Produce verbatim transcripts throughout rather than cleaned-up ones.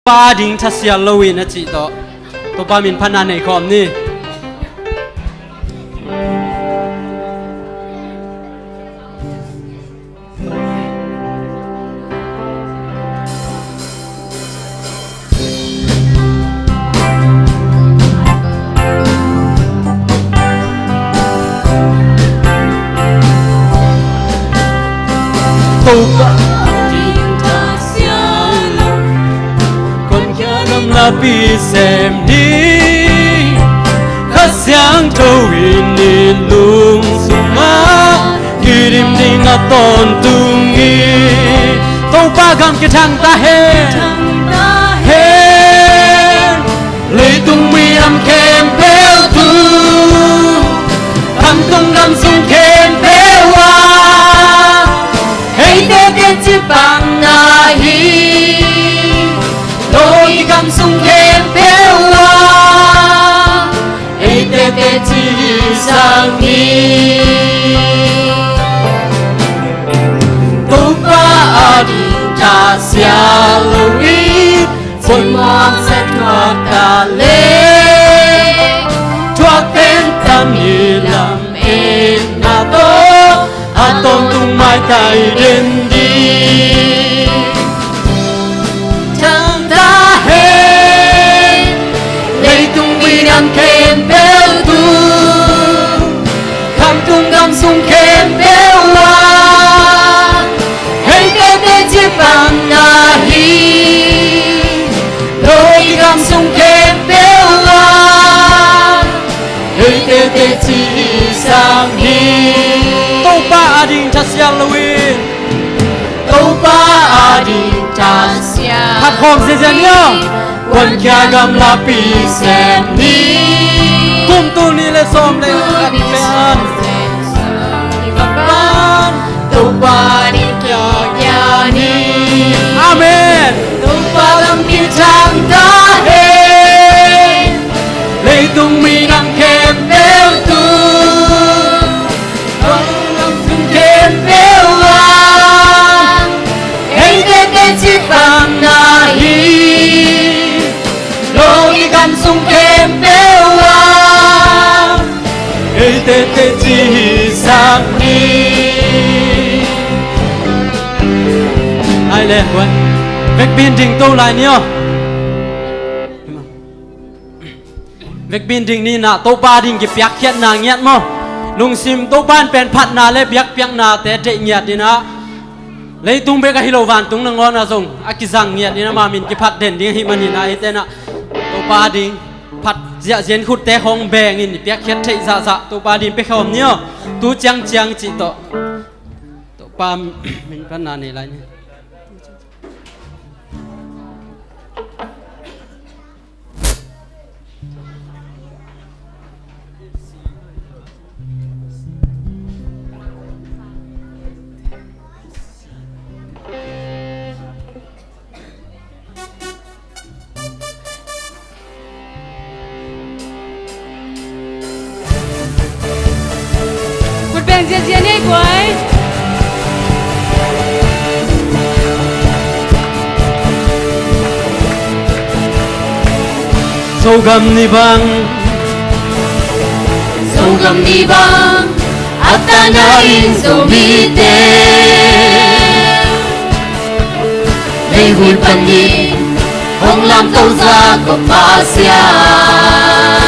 Topa ading thasial lo in a cih tawh Topa min phatna nei khawm ni. Topa Khuakhia gamlapi sem ni. Kha Siangtho in i lung sungah kidim ding a tawntung hi. Topa gam kithang ta hen. Leitung minam khempeuh tung, khamtung gam sung khempeuh ah eite teci pamna hi. Lawm gam sung khempeuh ah eite teci hi sang hi. Topa ading thasial lo in, cimawh sa thuak ta leh, thuak pen tami lam enna tawh a tawntung maitai den ding. Thang ta hen. Leitung minam khempeuh tung, khamtung gam sung khempeuh ah eite teci pamna hi. Lawm gam sung khempeuh ah eite teci hi sang hi. Topa ading thasial lo in. Topa ading thasial. Phat khawm ziazia ni aw. Khuakhia gamlapi sem ni. Kum tul nih le sawm le khat pen Topa ading khuakhia ni. Amen. Topa gam kithang ta hen. Leitung minam khempeuh tung, khamtung gam sung khempeuh ah eite teci pamna hi. Lawm gam sung khempeuh ah eite teci hi sang hi. Ai le, buai. Vekpi in ding to lai ni aw. Vekpi in ding ni in ah, Topa ading kipiakkhiatna ngiat maw. Lungsim Topa in pen phatna le biakpiaknate deih ngiat in ah, leitung bek ahi lo vantung nangawn ah zong a kizang ngiat in ah, ama min kiphat den ding ahih manin ah, eite in ah Topa ading phat ziahziah in khutte khawng beng in i piakkhiat theih zahzah Topa ading pia khawm ni aw. Tu ciangciang cih tawh Topa min phatna nei lai ni. Khut beng ziazia ni ei guai. Zogam ni bang, Zogam ni bang, a tan a ing Zomite meihul panin hong lamto zak om mah sia.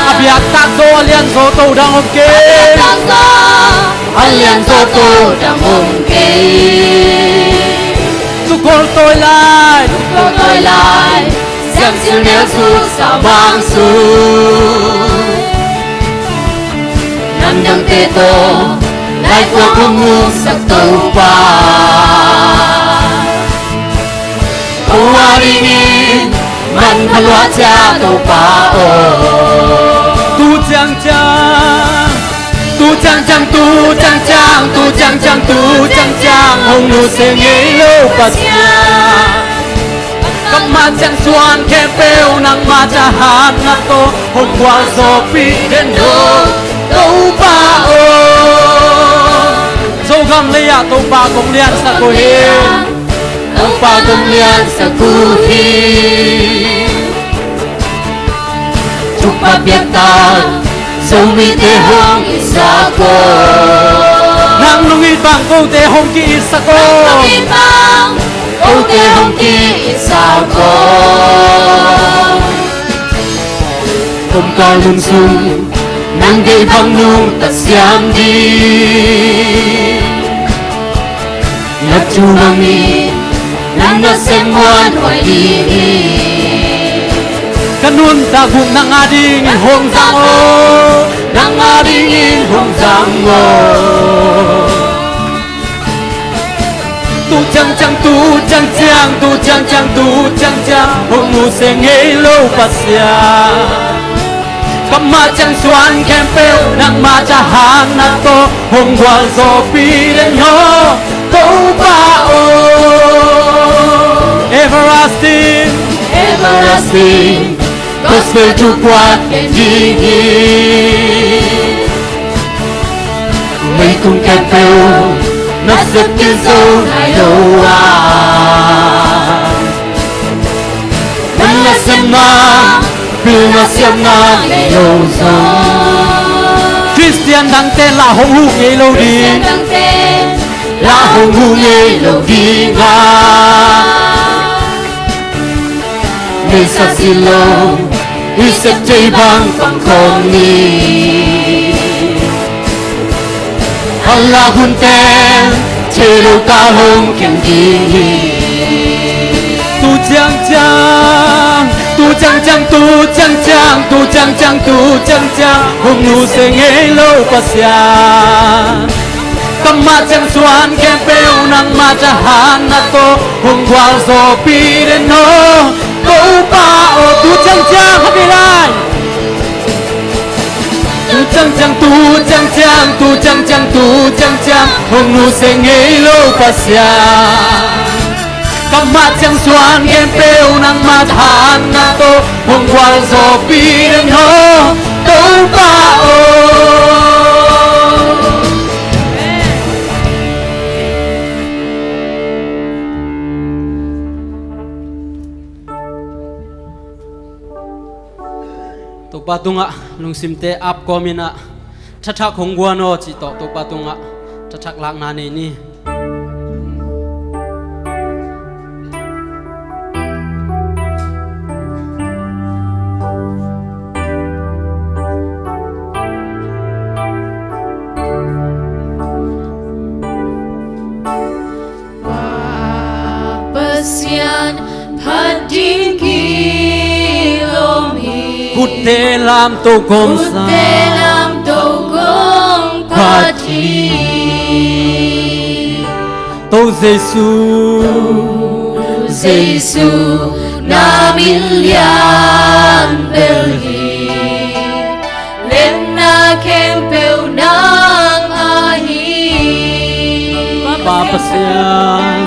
A biak tak zo a lian zo to dang om kei. A biak tak zo a lian zo to dang om kei. Sukol tawi lai, sukol tawi lai, siangsil neu su sa bang su. Namdangte tawh laikuang hong musak Topa, ko a dingin man phaluah cia Topa aw. Tu ciangciang, tu ciangciang, tu ciangciang, tu ciangciang, tu ciangciang hong nusia ngei lo Pasian. Kammal ciang suan khempeuh nangmah thahatna tawh hong gualzawhpih den lo Topa aw. Zogam lei-ah Topa kong liansak uh hi. Topa kong liansak uh hi. piak ta, Zomite hong itsak aw. Nang nong it bang kote hong ki-itsak aw. Nang nong it bang kote hong ki-itsak aw. Om kal mun sung nang deih bang nungta siam ding. Na thu bangin na nasem muanhuai ding hi. Ka nuntak guk nang adingin hong zang aw. Nang adingin hong zang aw. Tu ciangciang, tu ciangciang, tu ciangciang, tu ciangciang hong nusia ngei lo Pasian. Ka mah ciang suan khempeuh nangmah thahatna tawh hong gualzawhpih den aw, Topa aw. Everlasting, everlasting gospel thu kuat ken ding hi. Leitung khempeuh na sep kik zo nai lo a, na nasepna pilna siamna nei lo zong, Khristian dangte lah hong huh ngei lo ding. Khristian dangte lah hong huh ngei lo ding a, neisa si lo i sep thei bang pang khawm ni. A lak hunte thei lo kal hong khen ding hi. Tu ciangciang, tu ciangciang, tu ciangciang, tu ciangciang, tu ciangciang hong nusia ngei lo Pasian. Ka mah ciang suan khempeuh nangmah thahatna tawh hong gualzawhpih den aw, Topa aw. Tu ciangciang, happy life. Tu ciangciang, tu ciangciang, tu ciangciang, tu ciangciang hong nusia ngei lo Pasian. Ka mah ciang suan khempeuh nangmah thahatna tawh hong gualzawhpih den aw, Topa aw. Topa tungah lungsimte ap kawmin ah thathak hong guan aw cih tawh Topa tungah thathak lakna nei ni. Pa Pasian phat ding kilawm hi. Khutte lamto kawmsa. Khutte lamto kawm phat hi. To Jesu. To Jesu na min lian bel hi. Lianna khempeuh nang a hi. Pa Pasian,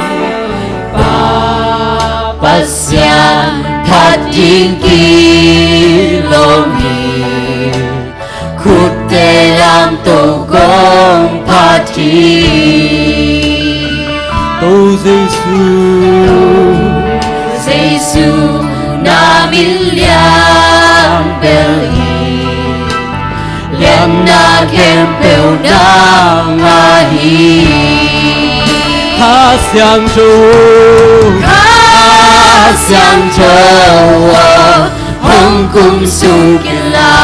Pa Pasian phat ding kilawm hi. Khutte lamto kawm phat hi. To Jesu. Jesu na min lian bel hi. Lianna khempeuh nang a hi. Kha Siangtho, Kha Siangtho aw, hong kum suk in la,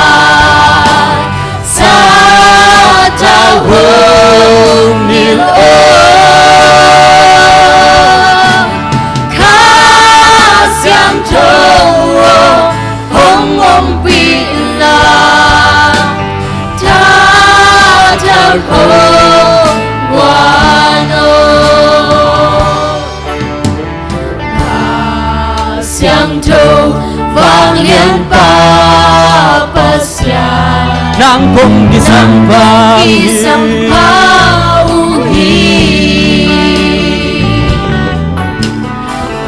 Sathau hong nilh aw. Kha Siangtho aw, hong ompih in la, thathak hong guan aw. Kha Siangtho, Vanglianpa Pasian, nang kong kisam pha, kisam pha uh hi.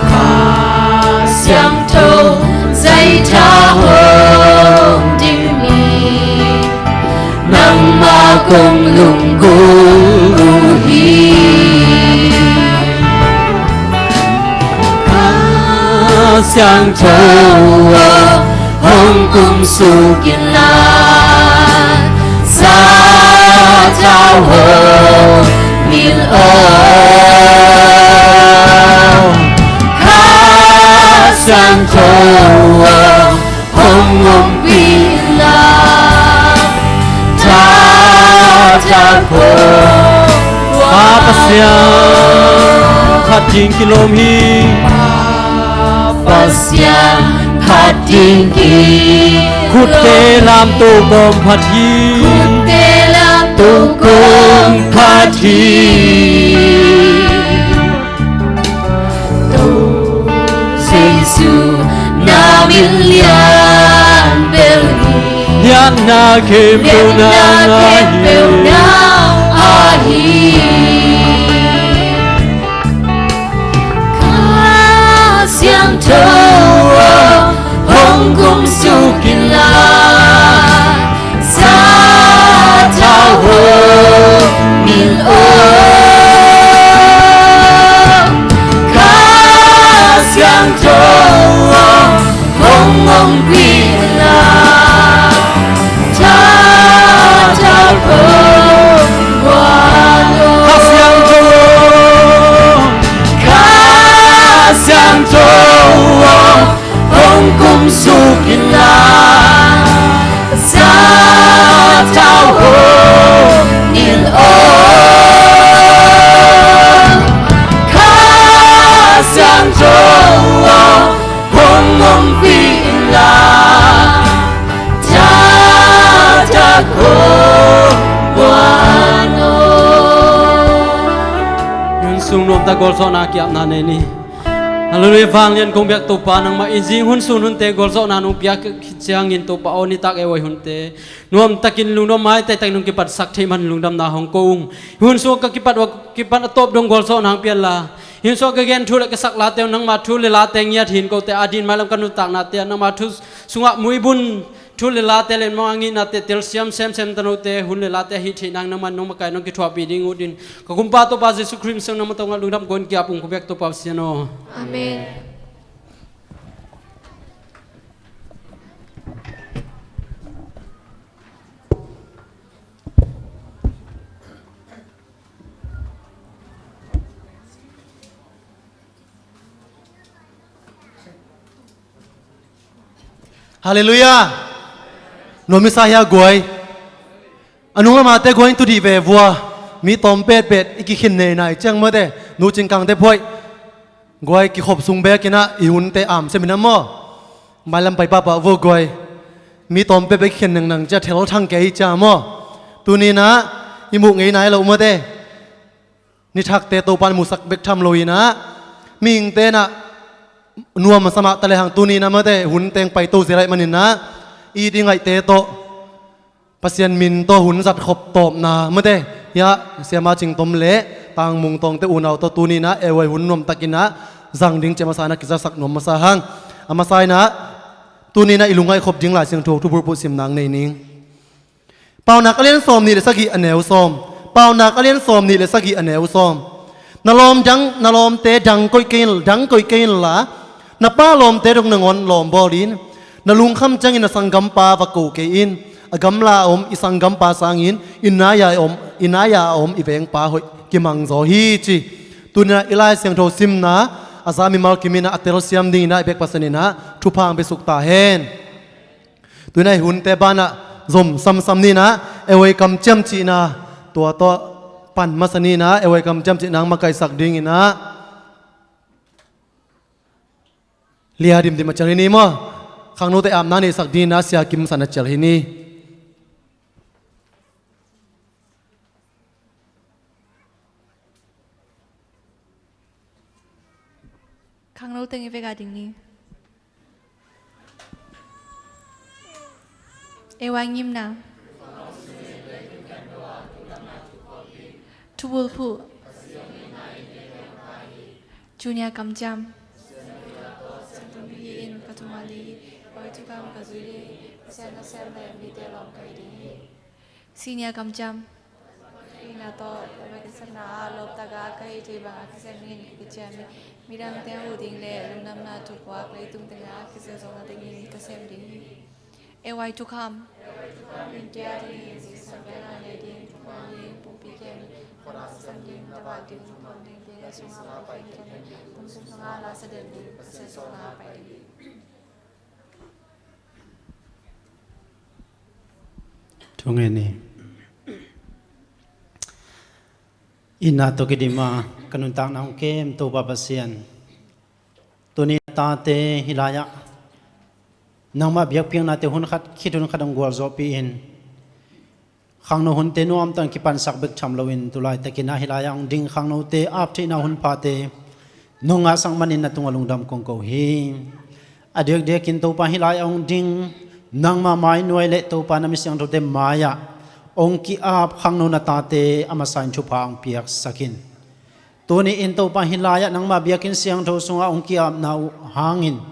Kha Siangtho, zaitha hong dim ni. Nangmah kong lunggulh uh hi. Kha Siangtho aw, Hong kumsuk inla, sathau hong mil aw. Kha Siangtho aw, hong ompih inla, thathak hong Pa Pasian khat ding kilawm hi. Pasian khat ding ki. Khutte lamto kawm phat hi. Khutte lamto kawm phat hi. To Jesu na min lian bel hi. Lianna khempeuh nang ahi. Lianna khempeuh nang ahi. Kha Siangtho aw, hong kumsuk inla, sathau hong mil aw. Kha Siangtho aw, hong ompih inla, thathak hong guan aw. Kha Siangtho aw, Kha Siangtho aw, hong kumsuk inla, sathau hong mil aw. Kha Siangtho aw, hong ompih inla, thathak hong guan aw. Hun sung nuamtak gualzawhna kiapna nei ni. Halleluiah, vanglian kong biak Topa, nangmah in zing hun sun hunte gualzawhna nong piak khit ciangin Topa aw, nitak e huai hunte nuamtakin lungdam, maitaitakin nong kipatsak theih man lungdamna hong ko ung. Hun sung ka kipat, kipat a tawp dong gualzawhna hong pianla, hun sung ka gen thu le ka sak late uh nangma thu le late ngiat hin, kote adin mailam ka nuntaknate ah nangma thu sungah muibun thu le late le mawh a ngihnate telsiam semsem tanote hun le late ahih theih nang nangman nong makai nong kithuahpih ding uh din ka Kumpa Topa Jesu Khrih min suang nangma tawh ngal lungdam kong kiap ung, kong biak Topa Pasian aw. Amen. Halleluiah. Nuam i sa hia guai? A nung lamate guai in tu dih ve vua. Mi tawm petpet i kikhin nei nai ciang mawte, nu cingkangte phuaih. Guai kikhop sung bekinah i hunte am siamin a maw? Mailam pai pahpah vua guai. Mi tawm petpet kikhin nengnang cia thelthang kei cia maw? Tuninah i muh ngei nai lo mawte. Nithakte Topan musak bek tham lo inah mihingte inah nuam a samah ta lehang tuninah mawte hun teng paito zia laih maninah i it i ngaihte tawh Pasian min tawh hun zat khop tawpna mawte hiah siama Cing Tom le Tang Mung Tawngte unau tawh tuninah e huai hun nuamtakinah zang ding ciah masa inah kizatsak nuam masa hang. A masa inah tuninah i lungngaih khop ding Lai Siangtho thu bulphuh simnang nei ning. Paunak a lian sawm nih le sagih a neu sawm. Paunak a lian sawm nih le sagih a neu sawm. Na lawm dang, na lawmte dang koih kei in, dang koih kei inla, na pa lawmte dong nangawn lawm bawl in. Na lungkham ciangin na sanggampa va ko kei in. A gamla a om i sanggampa sangin i nai-a om, i nai-a om i vengpa hoih kimangzaw hi ci. Tuninah i Lai Siangtho simna a za mimal kiminah a telsiam dinginah i bek Pasian inah thupha hong piasuk ta hen. Tuinah i hunte banah zom samsam ninah e huai kamciam cihna tua tawh pan masa ninah e huai kamciam cihna hong makaisak dinginah lia dimdim a cial hi ni maw? Khangnote apna neihsak dinginah Sia Kim San a cial hi ni. Khangno teng i vek a ding ni. E huai ngimna. Thubulphuh. Junior kamciam. Senior kamciam. Ina tawh, Pasian na a lawptaka ka hih thei banga kisem dingin ka kiciam hi. Midangte a huh ding le lungdamna thupuak leitung tengah a kizil zawh nadingin ka sem ding hi. Ei thukham. Inn kia dingin sisan piakna nei ding, pumpi kem, khuana sisan ding, tabak ding, pon ding, tia sungah pai kem, pumpi sungah la sa den ding, Pasian sungah pai ding. Thu ngen ni. Itna tawh kidim a ka nuntakna hong kem Topa Pasian, tuni na tate hih lai-ah nangmah biakpiaknate hun khat khit hun khat hong gualzawhpih in, khangno hunte nuamtang kipansak bek tham loin, tu laitakin ah hih lai-ah hong ding khangnote ap theihna hun phate nong ngahsak manin na tungah lungdam kong ko hi. A diakdiakin Topa, hih lai-ah hong ding nangma mai nuai le Topa na mi siangthote mai-ah hong ki-ap khangno na tate a masa in thupha hong piaksak in. Tuni in Topa, hih lai-ah nangma biakinn siangtho sungah hong ki-apna uh hangin,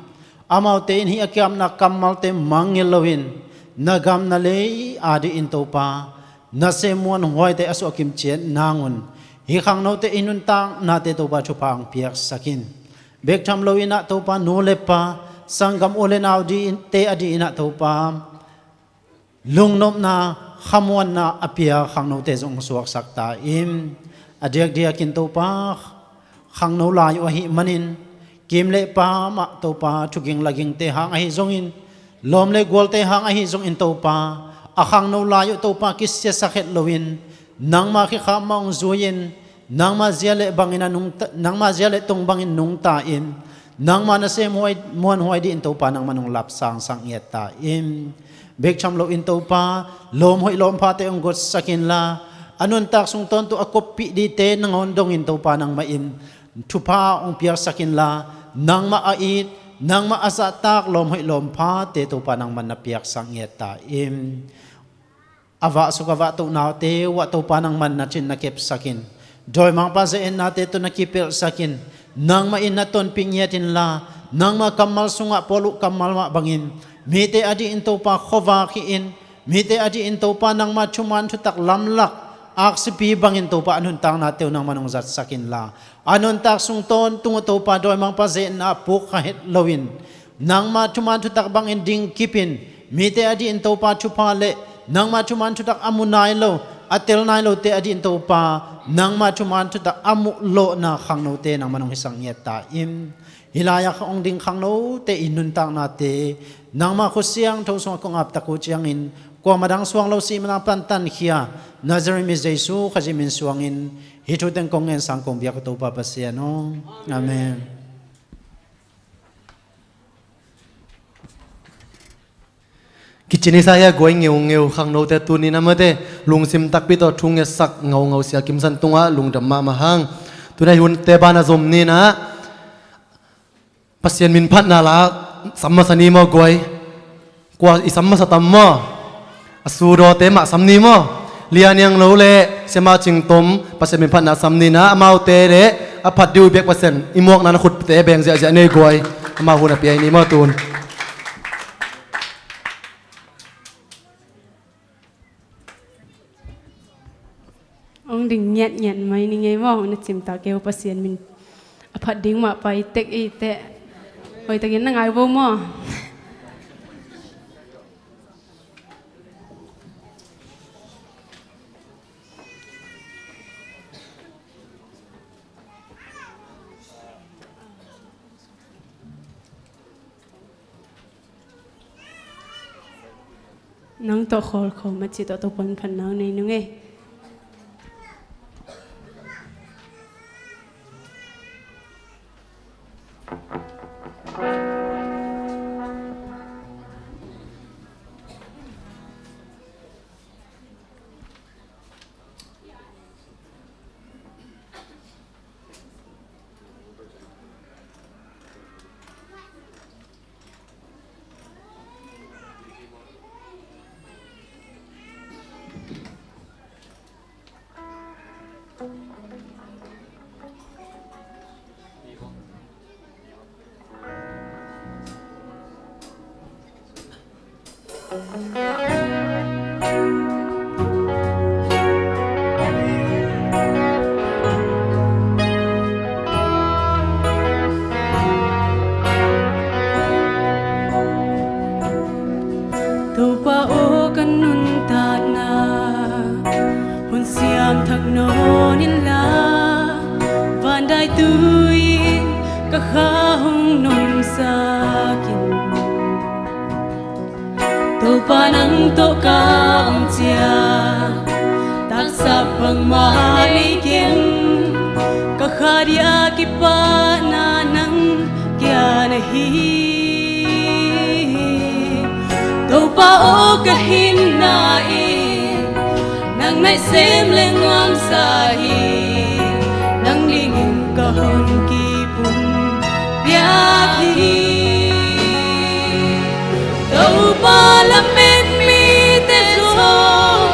amaute in hih a ki-apna kammalte mangngilh loin, na gam na lei adingin Topa, nasem muanhuaite a suah kimciat nangun, hih khangnote i nuntaknate Topa thupha hong piaksak in. Bek tham loin ah Topa, nu le pa, sanggam u le naute adingin ah Topa, lungnopna, khamuanna a pia khangnote zong suaksak ta in. A diakdiakin Topa, khangno lai uh ahih manin, kim le pam ah Topa, thuging lagingte hang ahi zongin, lawm le gualte hang ahi zongin Topa, a khangno lai uh Topa kisiasak het loin, nangma khikha mah hong zui-in, nangma zia le bangin a nungta, nangma zia le tong bangin nungta in, nangma nasem huai, muanhuai dingin Topa nangman hong lapsangsak ngiat ta in. Bek tham loin Topa, lawm hoih lawm phate hong gotsak inla, a nuntak sung tawntung a koppih dingte nangawn dongin Topa nangmah in thupha hong piaksak inla, nangmah a it, nangmah a zahtak lawm hoih lawm phate Topa nangman na piaksak ngiat ta in. A vahsuk a vahtohnaute uh ah Topa nangman na cin na kepsak in. Dawimangpa ze-etnate tawh na kipelhsak in. Nangmah in na tonpih ngiat inla, nangma kammal sungah Paul uh kammal mah bangin, mite adingin Topa khuavak hi-in, mite adingin Topa nangma thuman thutak lamlak aksipi bangin Topa a nuntaknate uh nangman hong zatsak inla, a nuntak sung tawntung uh Topa dawimangpa ze-etna ah puk kha het loin, nangma thuman thutak bangin ding kipin, mite adingin Topa thupha le nangma thuman thutak a mu nai lo, a tel nai lote adingin Topa nangma thuman thutak a muh lawhna khangnote nangman hong hisak ngiat ta in. Hih lai-ah hong ding khangnote i nuntaknate nangma khut siangtho sungah kong aptak uh ciangin, kuamah dang suang lo sihmana pantankhia Nazareth mi Jesu Khazih min suangin hih thu teng kong ngen sang kong biak uh Topa Pasian aw. Amen. Kicin i sa hia guai ngeungeu khangnote tuni na mate lungsim takpi tawh thu ngetsak ngaungau Sia Kim San tungah lungdam mahmah hang. Tuni hunte bana zom ni na Pasian min phatna la sam masa ni maw guai? Kua i sam masa tam maw? A sudawte mah sam ni maw? Lia Niang Lo le Siama Cing Tom Pasian min phatna sam ni na, amaute le a phat dih uh biak Pasian i muakna na khutte beng ziahziah nei guai. Amau hun a pia i ni maw tun. Hong ding ngiatngiat mai ni ngei maw, hong na cimtak kei uh Pasian min a phat ding mah pai tek ei teh. Hoihtakin na ngai vo maw? Nang tawh khawl khawm a cih tawh Topa'n phatna nei nung ei. Nawn inla, van dai tu-in ka kha hong nomsak in. Topa nang tawh ka om ciang, taksap bangmah nei ken. Ka kha dia kipahna nang kia na hi. Topa aw, ka hinna in nang naih sem le nuamsa hi. Nang dingin ka hong kipum piak hi. Topa lamet mite zong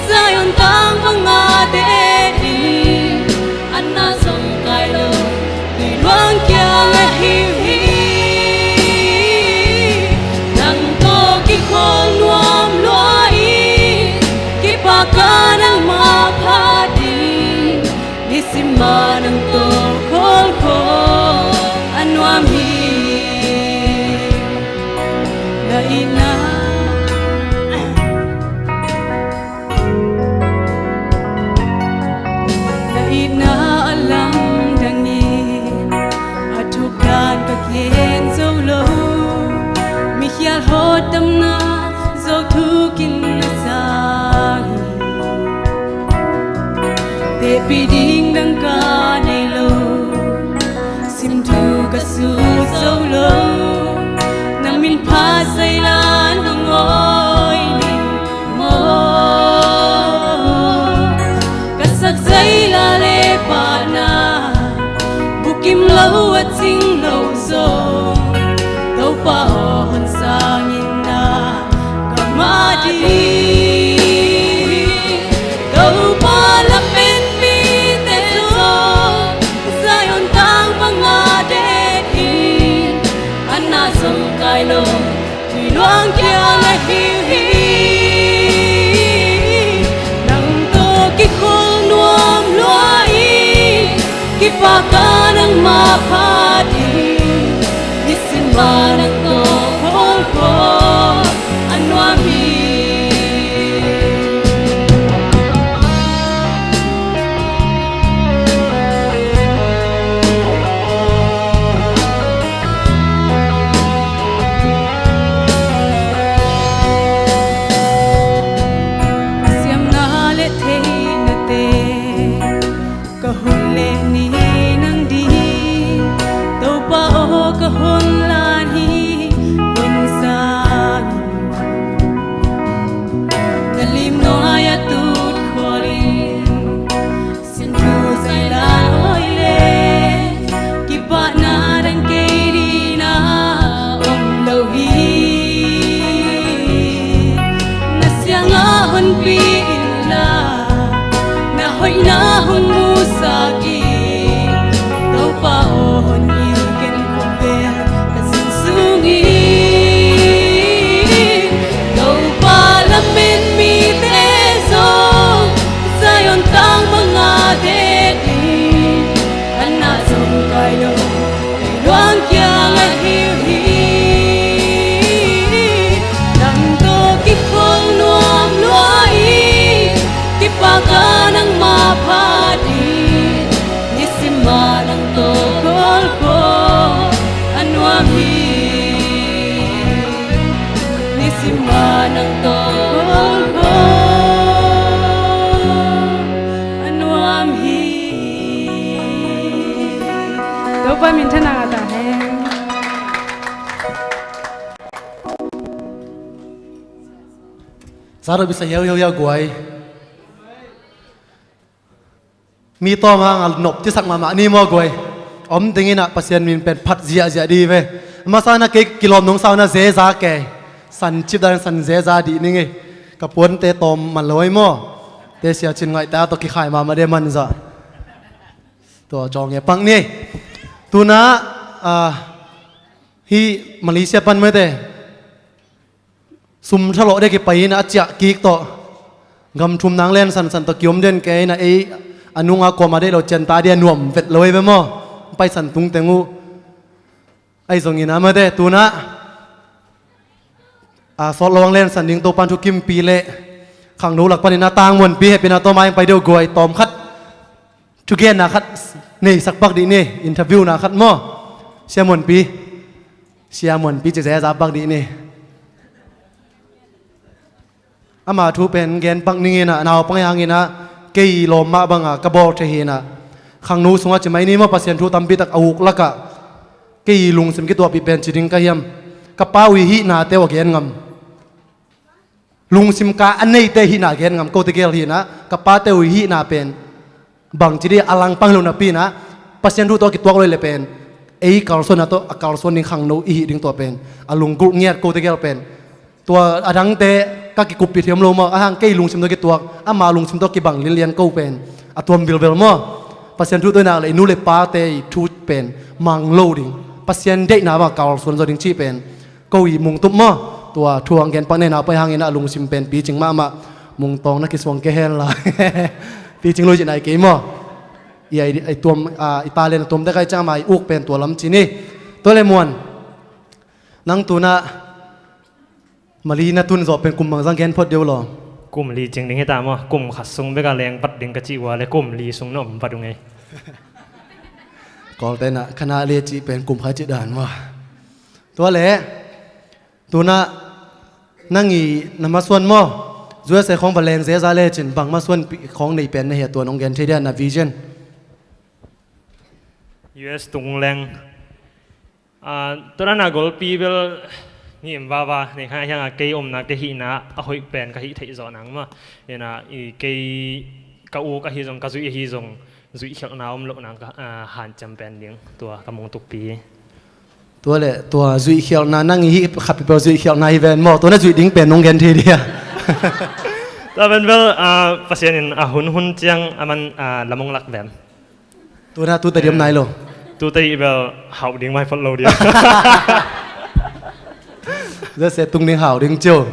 Zion tang banga te in, an na zong kai lo, tui luang kiang ahi hi. Nang tawh kikhol nuam lua hi, kipak a nangmah phat in, nisim a nang tawh kholkhawl a nuam hi. Na itna, na itna a lamdang in, a thuk dan ka gen zo lo. Mikhial hawt damna zo thukin na sang hi. Tehpih ding dang ka nei lo, simthu ka sut zo lo. Na min phat zailan hong awi ning maw. Ka sak zaila le pahna, bukim lo a cing lo zong, Topa aw, hong sang in na ka mah ding. Topa lamet mite zong Zion tang banga te in, an na zong kai lo, tui luang kiang ahi hi. Nang tawh kikhol nuam lua hi, kipak a nangmah phat in, nisim a nang tawh kholkhawl a nuam hi. Siamna le theihnate, ka hun le ni nang ding, Topa aw, ka hun lan hi, hun sang in. Na lim nuai a tut khawl in, simthu zailan awi le, kipahna dang kei ding na om lo hi. Na siangah honpi inla, na hoihna hong musak in. Topa aw, hong ngil ken khawvel ka zin sungin. Topa lamet mite zong Zion tang banga te in, an na zong kai lo, tui luang kiang ahi hi. Nang tawh kikhol nuam lua hi, kipak a nangmah phat in, nisim a nang tawh kholkhawl a nuam hi. Nisim a nang tawh kholkhawl a nuam hi. Topa minthanna ngah ta hen. Sa ro bisa hiau hiau hiau guai. Mi tawm hang a nop cisak mahmah ni maw guai. Om dingin ah Pasian min pen phat ziahziah dih ve. Masa na kei kilawm nong sau na zeza kei. San cip dan san zeza dih ning ei. Ka puante tawm man lo ei maw. Te sia cin ngaih ta tawh kikhai mahmah de man zah. Tua jawng e pang ni. Tuna, ah, hi Malaysia pan mete. Sum thalawh dek hi pai in a ciah kik tawh. Gam thum nang len sansan tawh kiom den kei in a ei a nunga kuama dei lo cian ta dia nuam vet lo ei ve maw. Paisan tung teng uh. Ai zong in a mate tuna. A sawt lo ang len san ding Topan thu kimpi leh. Khangno lak panin a Tang Muanpi, hehpihna tawh mai pai deuh guai, tawm khat thugenna khat neisak pak dih ni, interview na khat maw? Sia Muanpi, Sia Muanpi ci zeza pak dih ni. Ama thu pen gen pak ning inah, naupang hangin ah kei lawm mah banga ka bawl thei hi inah, khangno sungah ci mai ni maw, Pasian thu tampi tak a uk lakah kei lungsim kituahpih pen ci ding ka hiam? Ka pa uh i hihnate uh a gen ngam, lungsim ka a neite hihna gen ngam, kote gel hinah ka pate uh i hihna pen bangci dih a langpang lo napi inah, Pasian thu tawh a kituak lo i le pen ei kalsuanna tawh a kalsuan ding khangno i hih ding tua pen a lunggulh ngiat, kote gel pen. Tua a dangte ka kikuppih thiam lo maw, a hang kei lungsim tawh kituak, ama lungsim tawh kibang linlian ko pen a tuam vilvel maw? Pasian thu tawh i nak le i nu le pate i thu pen mang lo ding, Pasian deihna bang a kalsuan zaw ding cih pen ko i mungtup maw? Tua thu hong gen pak ni, naupang hangin a lungsim pen picing mahmah, mungtawng na kisuang kei hen la. Picing lo i cih nai kei maw? I, i, i tuam, a, i talent a tuamte kai ciang ama i uk pen tua lam ci ni. Tua le Muan, nang tunah mali na tun zawh pen kum bang zang gen phot deuh law? Kum li cing ding hita maw? Kum khat sung beka leng pat ding ka cih ua le kum li sung na om pat uh ngei. Kawlte inah khanah le cih pen kum khat cih dan maw? Tua le tunah nang i na masuan maw? U S A khawng va leng zeza lecin bang masuan khawng nei pen na hia, tua nong gen thei dia na vision? U S tung leng. Ah, tua dan a golpi bel ngim vava nei kha hiang a, kei omna kei hihna a hoih pen ka hih theih zawh nang maw? Ina i kei ka uk ahi zong, ka zuih ahi zong, zuihkhialhna om loh nang ka, ah, hanciam pen ding, tua ka mungtukpi. Tua le tua zuihkhialhna, nang i hih khat peuh zuihkhialhna hi ven maw? Tua na zuih ding pen nong gen thei dia? Tua pen bel, ah, Pasian in a hun hun ciang a man, ah, lam ong lak ven. Tuna tuta diam nai lo. Tuta i bel hauh ding mai phot lo dia. Zase tung ding hau ding cio.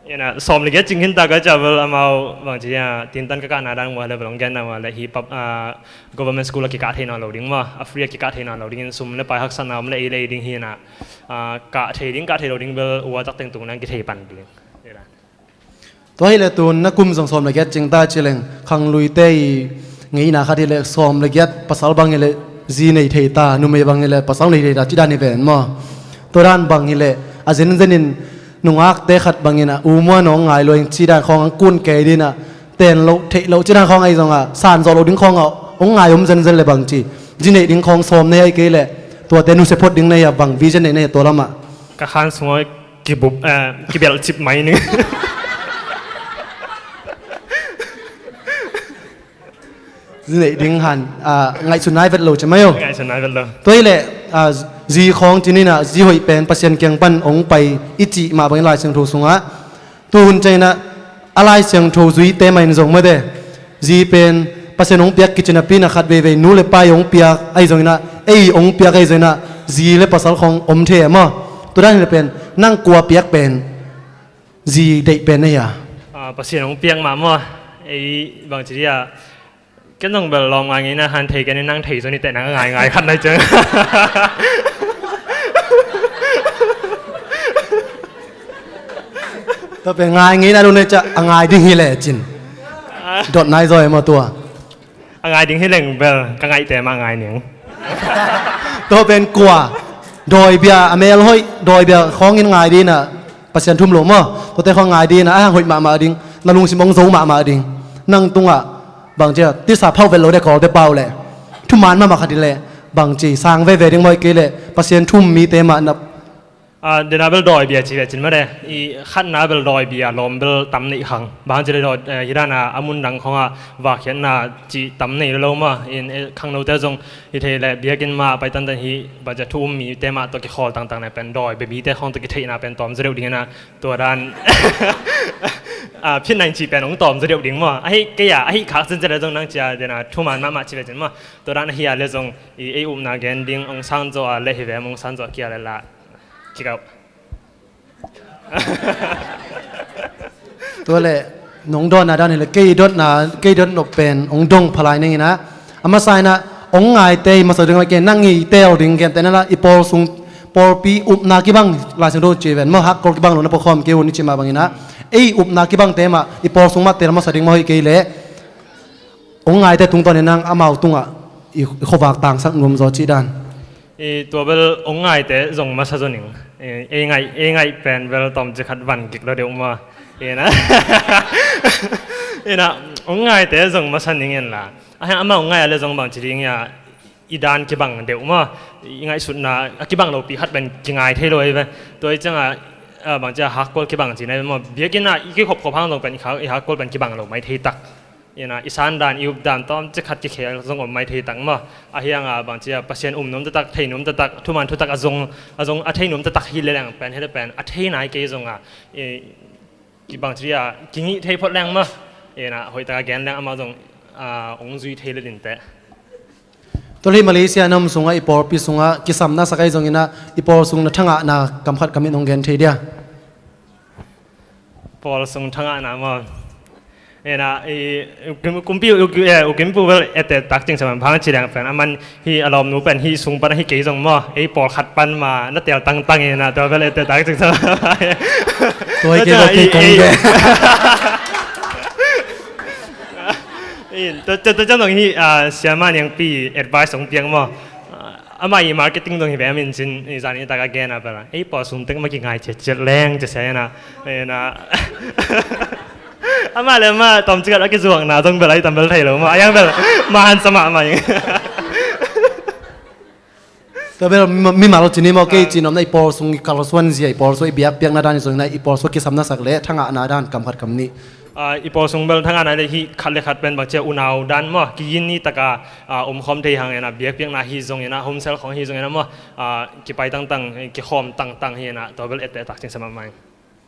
Ina sawm le giat cing khin ta ka cia bel amau bang ci a tintan ka kahna dan mua le bel ong genna mua le hi pap, ah, government school a kikah theina lo ding mua, a free a kikah theina lo ding in sum le pai haksatna om le ei le ei ding hi na, ah, kah thei ding kah thei lo ding bel ua tak teng tung nang kithei pan ding. Ina. Tua hileh tun na kum zong sawm le giat cing ta ci leng, khangluite i ngeina khat hileh sawm le giat pasal bang hileh zi nei thei ta, numei bang hileh pasal nei thei ta, ci dan hi ven maw? Tua dan bang hileh a zenzenin nungakte khat bangin a u muan hong ngai luai ci dan khawng ang kun kei dinah, ten loh theih loh ci dan khawng ahi zongah san zawh loh ding khawngah hong ngai om zenzen le bang ci, zi neih ding khawng sawm nei ahi kei leh tuate nusia phot ding nei a bang vision nei nei a tua lamah. Ka khan sungah kibup, eh, kibelh cip mai ning. Zi neih ding han, ah, ngaihsun nai vet lo ci mai o. Ngaihsun nai vet lo. Tua hileh, ah, zi khawng ci ninah, zi hoih pen Pasian kiang pan ong pai i cih mah bangin Lai Siangtho sungah. Tu hun cianginah, a Lai Siangtho zuite mah in zong mate. Zi pen Pasian hong piak kici napi na khat veivei nu le pa i hong piak ahi zonginah, ei hong piak ahi zonginah, zi le pasal khawng om thei a maw? Tua dan hileh pen nang kua piak pen zi deih pen na hia? Ah, Pasian hong piak mah maw? Ei bang ci dia. Ken zong bel lawm ngai ngeina han thei ken nang thei zoni teh nang a ngai ngai khat nai ciang. Tua pen ngai ngeina lo nei ciah a ngai ding hileh cin. Dot nai zaw e maw tua? A ngai ding hileng bel ka ngaihte mah ngai ning. Tua pen kua? Dawibia a mel hoih, dawibia khawngin ngai dinah Pasian thum lo maw? Tuate khawng ngai dinah a hang hoih mahmah ding, na lungsim ong zo mahmah ding. Nang tungah bangci a tisa phauh vet lo de kawlte pau leh thuman mahmah khat hileh bangci sang veve ding mawih kei leh Pasian thum mite mah na. Ah, dena bel dawibia ci ve cin mah de. I khatna bel dawibia lawm bel tam neih khang. Bang ci le dawi, eh, hi dana a mun dang khawngah vakkhiatna ci tam nei lo lo mah. In, eh, khangnote zong hi thei le biakinn mah pai tantan hi bang ci a thu um mite mah tawh kikhawl tangtang ne pen dawi bia mite khawng tawh kitheihna pen tawm zaw deuh dingina tua dan. Ah, phin nang ci pen hong tawm zaw deuh ding maw? Ahi kei a, ahi khak cin ci le zong nang ci a dena thuman mahmah ci ve cin maw? Tua dan ahi a le zong i ei upna gen ding ong sang zaw a le hi ve ong sang zaw kia le la. Kikau. Tua le nong dawnna dan hileh kei dotna, kei dot nop pen ong dong phalai ning inah. A masa inah ong ngaite i masa ding la kei nang i tel ding gen tena la i pawl sung pawlpi upna kibang, Lai Siangtho ci ven maw, hakkol kibang lo na pawkhawm kei un i cih mah bangin ah, ei upna kibangte mah i pawl sung mah tel masa ding maw, hi kei leh hong ngaite tungtawnin nang amau tungah i, i khuavak tangsak nuam zaw cih dan. I tua bel hong ngaite zong masa zaw ning. I, ei ngaih, ei ngaih pen bel tawmcik khat van gik lo deuh maw. Ina, ina, hong ngaite zong masa ning in la. A, amau hong ngai a le zong bangci ding ia, i dan kibang deuh maw, i ngaihsutna a kibang lopi khat pen kingai thei lo ahi ve. Tua i ciangah, a, bangci a hakkol kibang cihna ahi ve maw, biakinn ah i kikhopkhop hang zong pen i hak, i hakkol pen kibang lo mai thei tak. Ina, i san dan, i up dan tawmcik khat kikhel zong om mai thei tak maw. A hiang a bangci a Pasian um nuam taktak, thei nuam taktak, thuman thutak a zong, a zong a thei nuam taktak hi leleng pen, hi le pen a thei nai kei zong a, i, kibang ci a kingih thei phot leng maw. Ina, hoih taka gen leng amau zong, a, hong zui thei le ding teh. Tua leh Malaysia nam sungah, i pawlpi sungah kisamna sak ahi zongin ah, i pawl sung na thangahna kam khat kam nih hong gen thei dia? Pawl sung thangahna maw? Ina, i, i, kum, kumpi u, u, eh, u Kimpu bel ette tak cing sa man phang ci leng pen, aman hi a lawmnu pen hi sung pan hi kei zong maw, ei pawlkhat pan mah na tel tangtang ina, tua bel ette tak cing sa man. Tua hi kei, tua kei kong gen. Tua, tua, tua ciang zong hi, ah, Siama Niangpi advice hong piak maw. Ah, amah i marketing zong hi ve, a min cin, i zan i tak a gen a bel, ei pawl sung tek mah kingai ciatciat leng ci sia ina, ina. Amah le amah tawmcik a kizuakna zong bel a i tam bel thei lo maw, a hiang bel mah han sa mahmah ing. Tua bel mi, mimal lo cin hi maw, kei cin om na i pawl sung i kalsuan zia, i pawl sung i biakpiakna dan hi zongin ah, i pawl sung kisamna sak le thangahna dan kam khat kam nih. Ah, i pawl sung bel thangahna le hi khat le khat pen bangci a unau dan maw, kigin ni taka, ah, omkhawm thei hang ina, biakpiakna hi zongin ah, homsel khawng hi zongin ah maw, ah, kipai tangtang, kikhawm tangtang hi ina, tua bel ette tak cing sa mahmah ing.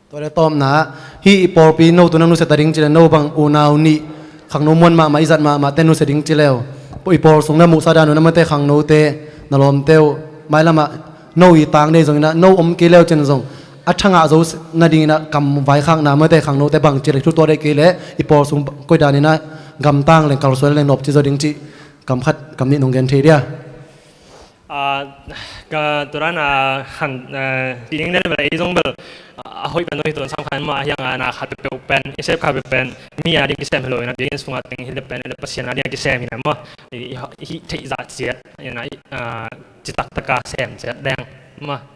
Tua le tawpna, hih i pawlpi no tu na nusia ta ding ci le, no bang unau nih, khangno muan mahmah, i zat mahmah te nusia ding ci leu, i pawl sung na muhsa dan uh na mate khangnote, na lawmte uh, mailamah no i tang dei zongin ah, no om kei leu cin zong a thangah zo nadingin ah kam vaikhakna mate khangnote bang ci le, thu tua dei kei le i pawl sung koi danin ah gamtang leng kalsuan leng nop ci zo ding cih kam khat kam nih nong gen thei dia? Ah, ka tua dan a han, eh, ti ding den bel, ei zong bel, ah, a hoih pen zong hi tuan sam khan maw, a hiang a na khat peuhpeuh pen, i sep khat peuh pen mi a ding kisem hi lo ina, biakinn sungah teng hi le pen, le Pasian a ding a kisem hi na maw, i, i, i hih theih zah ciat ina, ah, citak taka sem ciat deng maw.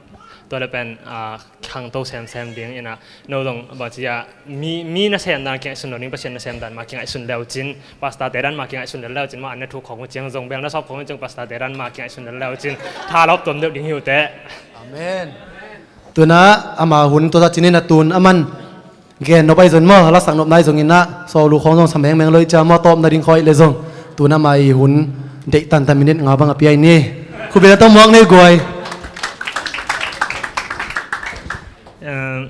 Tua le pen, ah, khangto semsem ding ina, no zong bangci a mi, mi nasem dan kingaihsun lo ding, Pasian nasem dan mah kingaihsun leu cin, pastor te dan mah kingaihsun lel leu cin, mah an na thuk khong uh ciang zong bel na sawp khong uh ciang pastor te dan mah kingaihsun lel leu cin, thalawp tuam deuh ding hi uh teh. Amen. Tuna ama hun tua cinin a tun aman gen nop ahi zong maw, lasak nopna ahi zongin ah, sawlu khong zong sa mengmeng lo i cia maw, tawpna ding khawh le zong. Tun ama i hun deih tantan minute nga bang a pia i ni. Khubia tawh muak nei guai. Eh,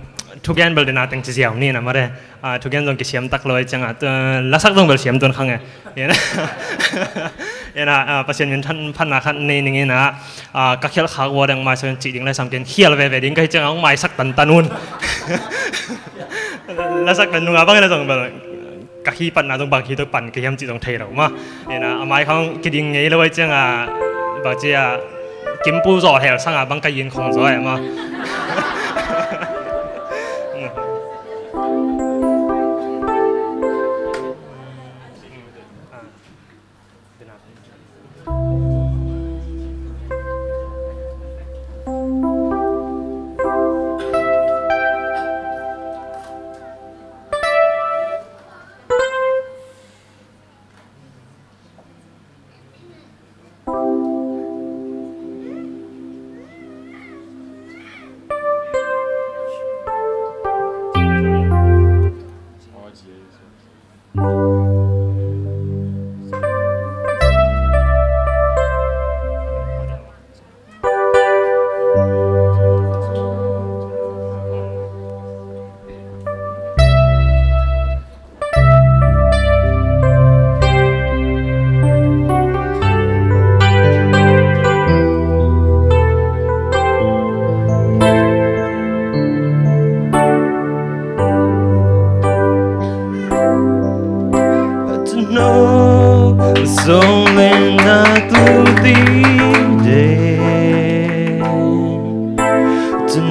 thugen bel dena teng ci ziau ni na mare. Ah, thugen zong kisiam tak lo i ciangah, eh, lasak zong bel siam tuan khang e. Ina, ina, ah, Pasian min phan, phanna khat nei ning ina, ah, ka khialh khak ua deng maisak in cih ding lai sam ken khial veve ding ka hi ciangah hong maisak tantan un. Lasak pen nunga bang ina zong bel ka hi panna zong bang hi tuk pan ka hiam cih zong thei lo maw. Ina, a mai khang kiding ngei lo ai ciangah, bang cia, Kimpu zaw hel sangah bang ka yin khong zaw e maw.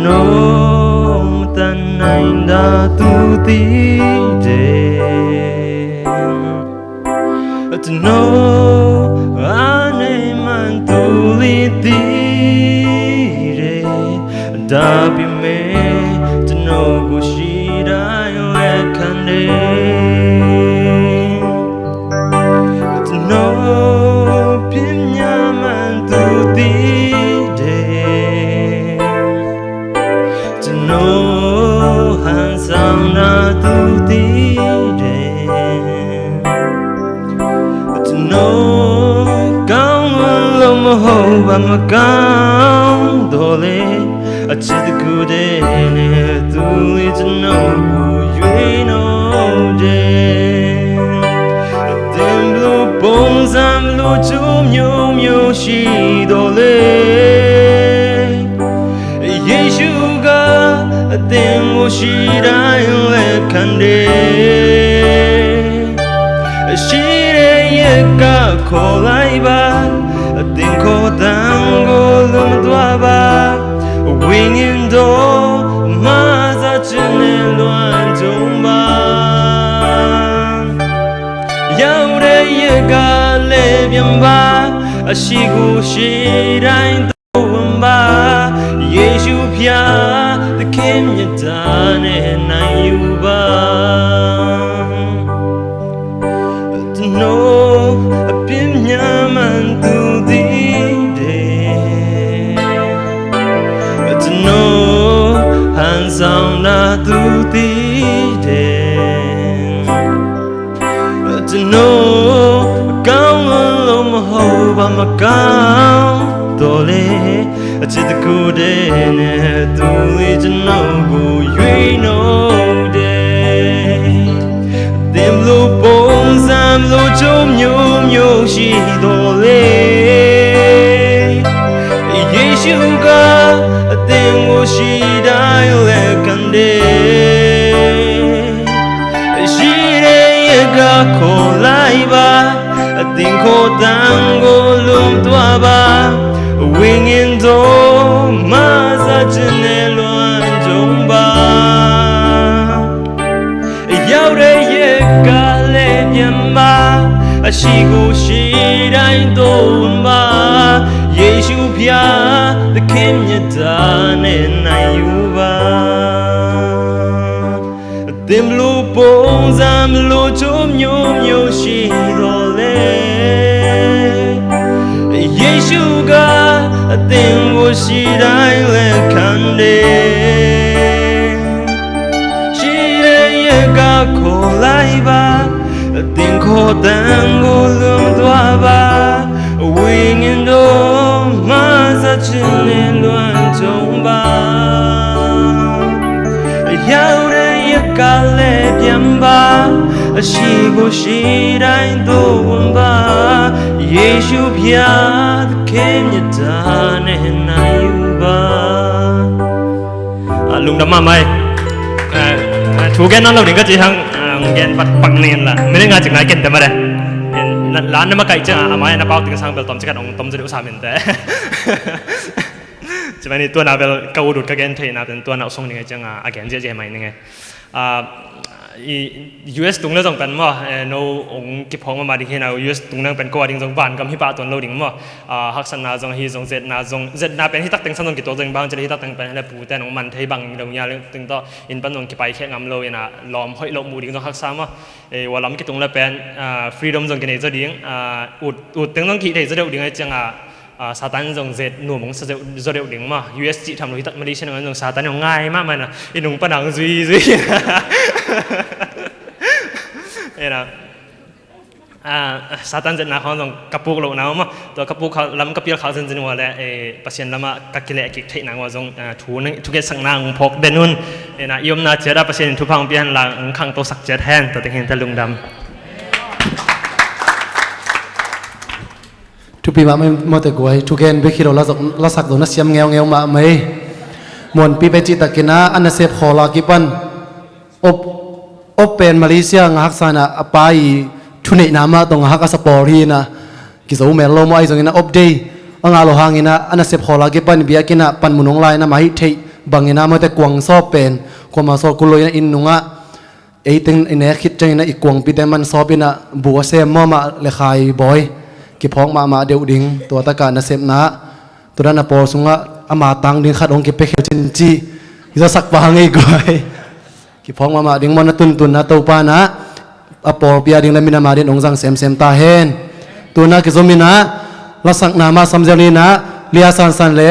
No tan nain da tu ti de. Tano anei man tu li ti de. Dapi me tano gu shi dai le kan de. Tano pim nya man tu ti de. Tano hansang na tu ti de. Tano kau ngun lo ma ho ba ma kau do le. A chit ku de ne tu li tano ku yue no de. A tem lu pong zam lu chum yum yo shi do le. Yesu ga a teng wo shi dai le kan de. Shi de ye ka ko lai ba a teng ko tang go lum dua ba. Wing in do ma za chen ne luan jong ba. Yau de ye ka le biam ba a shi gu shi dai. Ba Yesu pia the kem ya dane na yu ba. Tano a pim nya man tu ti de. Tano hansang na tu ti de. Tano kau ngun lo ma ho ba ma kau do le. A chit ku de ne tu li tano gu yue no de. Tem lo pong zam lo chum yum yo shi do le. Yesu ga a teng wo shi dai le kan de. Shi de ye ka ko lai ba a ting ko tang go lum tua ba. Wing in do ma za chen ne luan jong ba. Yau de ye ka le biam ba a shi gu shi dai do ba. Yesu pia the kem ya dane na yu ba. Tem lu pong zam lu chum yum yo shi do le. Yesu ga a teng wo shi dai le kan de. Shi de ye ka ko lai ba a ting ko tang go lum dua ba. Wing in do ma za chen ne luan jong ba. Yau de ya ka le biam ba a shi gu shi dai do ba. Yesu pia the kem ya dane na yu ba. A lungdam mahmah e. Thu gen nawn lo ding ka ci hang, a gen pak pak ning la. Minute nga cik nai ken ta ma de. La na ma kai ciang a mai na pau ting sang bel tom cikat ong tom zet u sa min te. Ci mai ni tua na bel ka ut ut ka gen thei na pen tua na u song ning ciang a gen zia zia mai ning e. A, US tung le zong pen maw, no ong kiphawng mahmah ding hi na, US tung le zong pen ko a ding zong van gam hi pah tuan lo ding maw. A, haksatna zong hi zong, zetna zong, zetna pen hi tak teng san zong kituak zong bang ci le hi tak teng pen hi le pu ten ong man thei bang lo nia le ting tawh inn pan zong kipai khek ngam lo ina lawm hoih lo mu ding zong haksa maw. Ei, wa lam kitung le pen, a, freedom zong kinei zaw ding, a, ut, ut teng zong kihei zaw deuh ding ai ciang a, a, Satan zong zet nuam ong sa zaw deuh ding maw. US cih tham lo hi tak Malaysia nang zong Satan zong ngai mahmah na, i nung pan ang zui zui. Ena, a, Satan zetna khawng zong ka puk loh na maw. Tua ka puk khak lam ka pial khak zenzen ua le, e, Pasian lamah ka kileh kik theih nang ua zong, a, thu nang, thu ketsakna ong phawk den un. Ena, i omna ciat a Pasian in thupha ong pia hen la ong khangto sak ciat hen. Tua teng hin ta lungdam. Thupi mahmah mawte guai, thugen bek hi lo, lasak zo na siam ngeungeu mahmah ei. Muanpi pen cihtakin a, a nasep khawl a kipan op, op pen Malaysia ngahak sa ina, a pa i thuneihna mah tawh ngahak a sa pawl hi ina, kizo mel lo maw, ahi zongin a op day a ngah lo hangin a, a nasep khawl a kipan biakinn ah panmun hong la ina, mah hih theih Bangin ah amaute kuang sawp pen, kuama sawp kul lo in ah inn nungah, ei teng i nek khit ciangin ah i kuangpite man sawp in ah bu a sem maw, mah le khai bawi. Kiphawk mahmah deuh ding, tua takah nasepna ah. Tua dan a pawl sungah ama tang ding khat hong kipia khel cin ci. Zasak pa ngei guai. Kiphawk mahmah ding maw, na tuntunna Topa in ah a pawlpi a ding le minam a ding hong zang semsem ta hen. Tuna kizom in ah, lasakna mah samzel in ah, Lia Sansan le,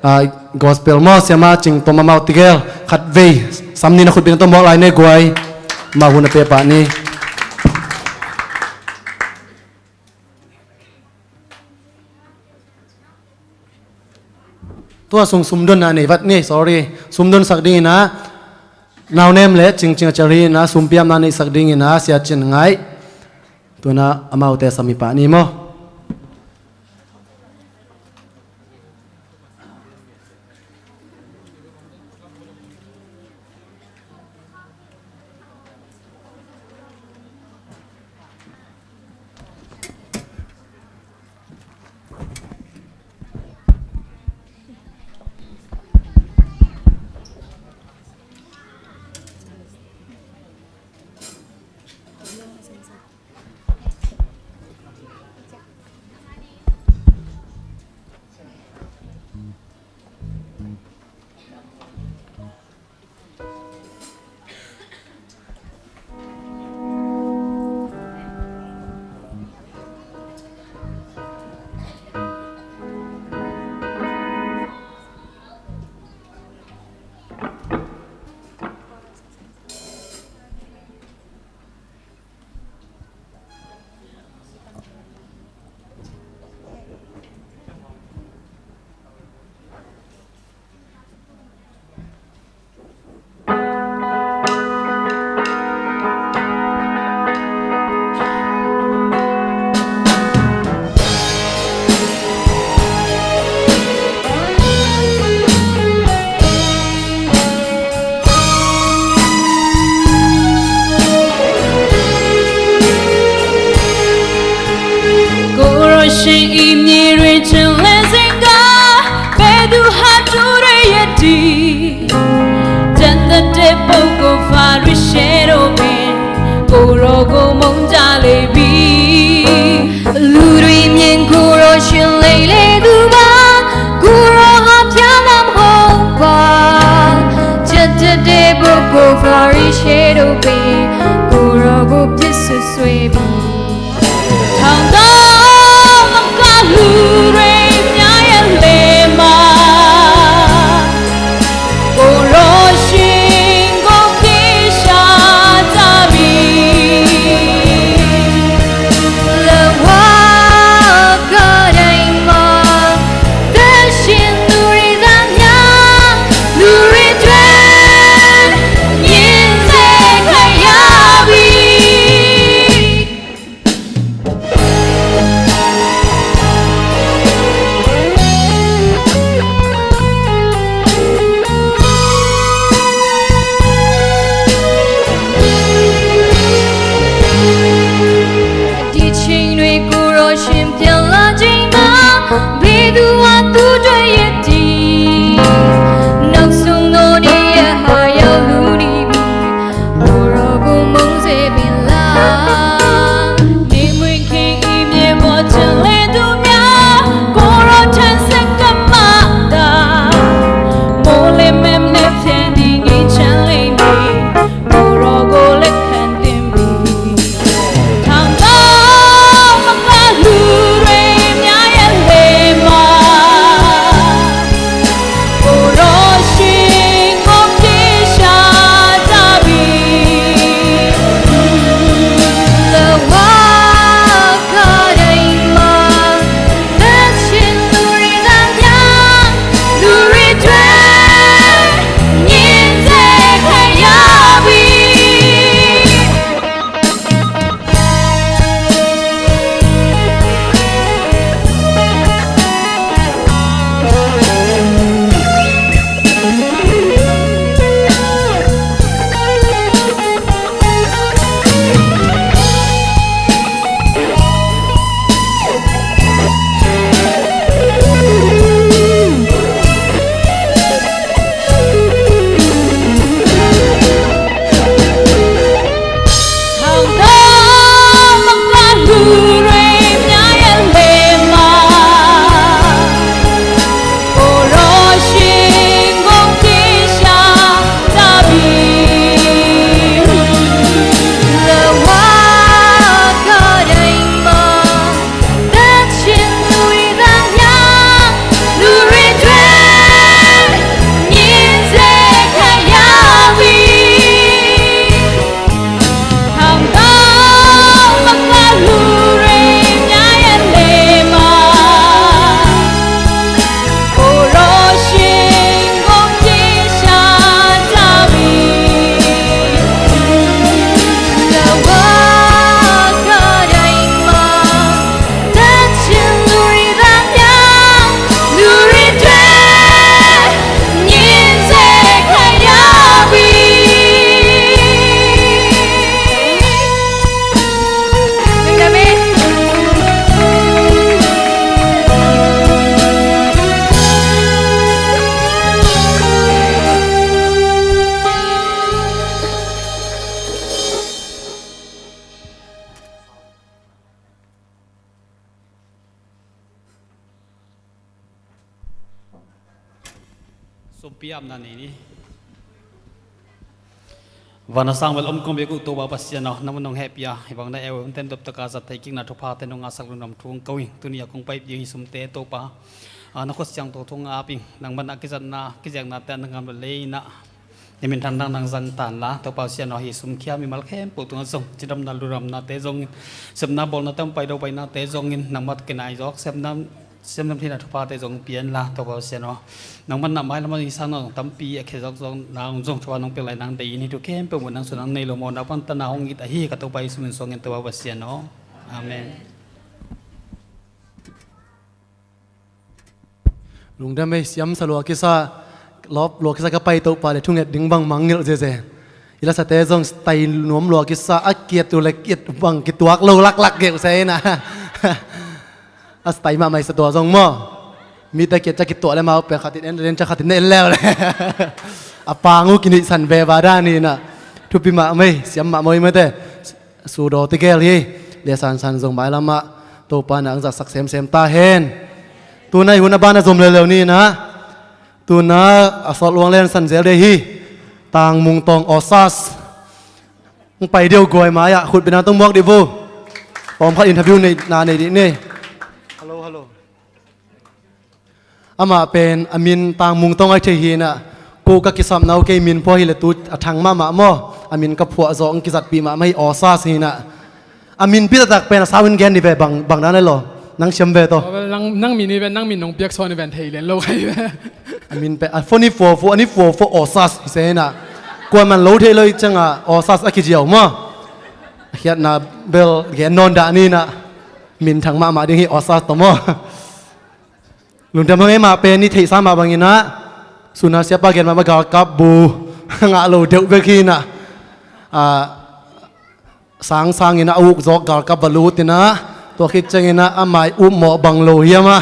ah, gospel maw, Siama Cing Tom amau tegel khatvei sam ni, na khutbeng tawh mawk lai ne guai. Amau hun a pia pah ni. Tua sung sumdonna nei vat ni, sorry. Sumdon sak dingin ah, Naunem le Cingcing a Ceri in ah sumpiamna neihsak dingin ah, Sia Cin Ngaih. Tuna amaute sam hi pah ni maw. Ko Rawhsing i mi rui cin le zingga, pe du ha tu rei ya di. Janda te po ko fa rui she do bin, ko ro ko mong ja le bi. Lu rui myen ko ro shin lei le du ba, ko ro ha pya lam hong ba. Janda te po ko fa rui she do bin, ko ro ko pyi su swe bi. Thang dong lam ka lu rei mya ya le ma. Ko rawhsing ko ki sha ta bi. Le wa ka dai ma. Te shin lu rei da mya. Lu rei twen. Nyin ze ka ya bi. Sumpi apna nei ni. Van a sang bel om kong bek uh Topa Pasian aw, nangmah nong hehpih a, hih bang na eu ten doptaka zat theih kikna thuphate nong ngahsak lungdam thu kong ko ing. Tuni a kong pai ding hih sumte Topa, a, na khut siangtho thong ap ing. Nangmah na kizatna kizeknate a na ngam le lei in ah, na minthan dang nang zang tan la, Topa Pasian aw, hih sum khia mimal khempeuh tungah zong cidamna ludamnate zongin, sepna bawlnate hong pai lo painate zongin nangmah kinai zawk, sepna siamdam theihna thuphate zong pian la, Topa Pasian aw. Nangmah na mailam a i sang nang tampi a khia zawkzawk nang zong thuphate nong piak lai nang deih in, hih thu khempeuh mun nang suan nang nei lo mawhna pan tana hong it ahi ka Topa Jesu min suangin Topa Pasian aw. Amen. Lungdam ei, siamsa lua kisa, lawp lua kisa ka pai Topa le thunget ding bang mangngilh zeze. I lasate zong style nuam lua kisa, a kiat uh le kiat bang kituak lo laklak geuh se ina. A style mahmah i sa tua zong maw. Mite kiat ca kituah le mau pe khatin en, len ca khatin en leu le. A pang uh kinuihsan veva dan hi ina. Thupi mahmah ei, siam mahmah ei mate. Sudaw tegel hi. Lia sansan zong mailamah Topa na ang zatsak semsem ta hen. Tuna i hun a ban a zom leuleu ni ina. Tuna a sawt luang len san zel dei hi. Tangmung Tawng Osas. Hong pai deuh guai mai-ah khutbetna tong muak dih vo. Pawmkhat interview nei, na nei dih ni. Hello, hello. Amah pen a min Tangmung Tawng ai thei hi ina. Ko ka kisapna uh kei min phuah hi le tu a thang mahmah maw. A min ka phuah zawh hong kizatpih mahmah hi Osas hi ina. A min pi taktak pen a sau in gen dih ve bang, bang dan ai law. Nang siam ve tawh. Aw, well, nang, nang min hi ven, nang min nong piak sawn hi ven thei len lo kai ve. A min pen a phone hi fuafu, a ni fuafu Osas hi se ina. Kuaman lo thei lo i cianga Osas a kiziau maw. A khiatna bel gen nawn dah ni ina. Min thang mahmah ding hi Osas tawh maw. Lungdam hang ei mah pen i theihsa mah bang ina. Suna siapa gen mahmah galkap bu. Ngah lo deuh bek hi ina. A, sangsang ina a uk zawk galkap va lut ina. Tua khit ciang ina a mai up mawh bang lo hiam a.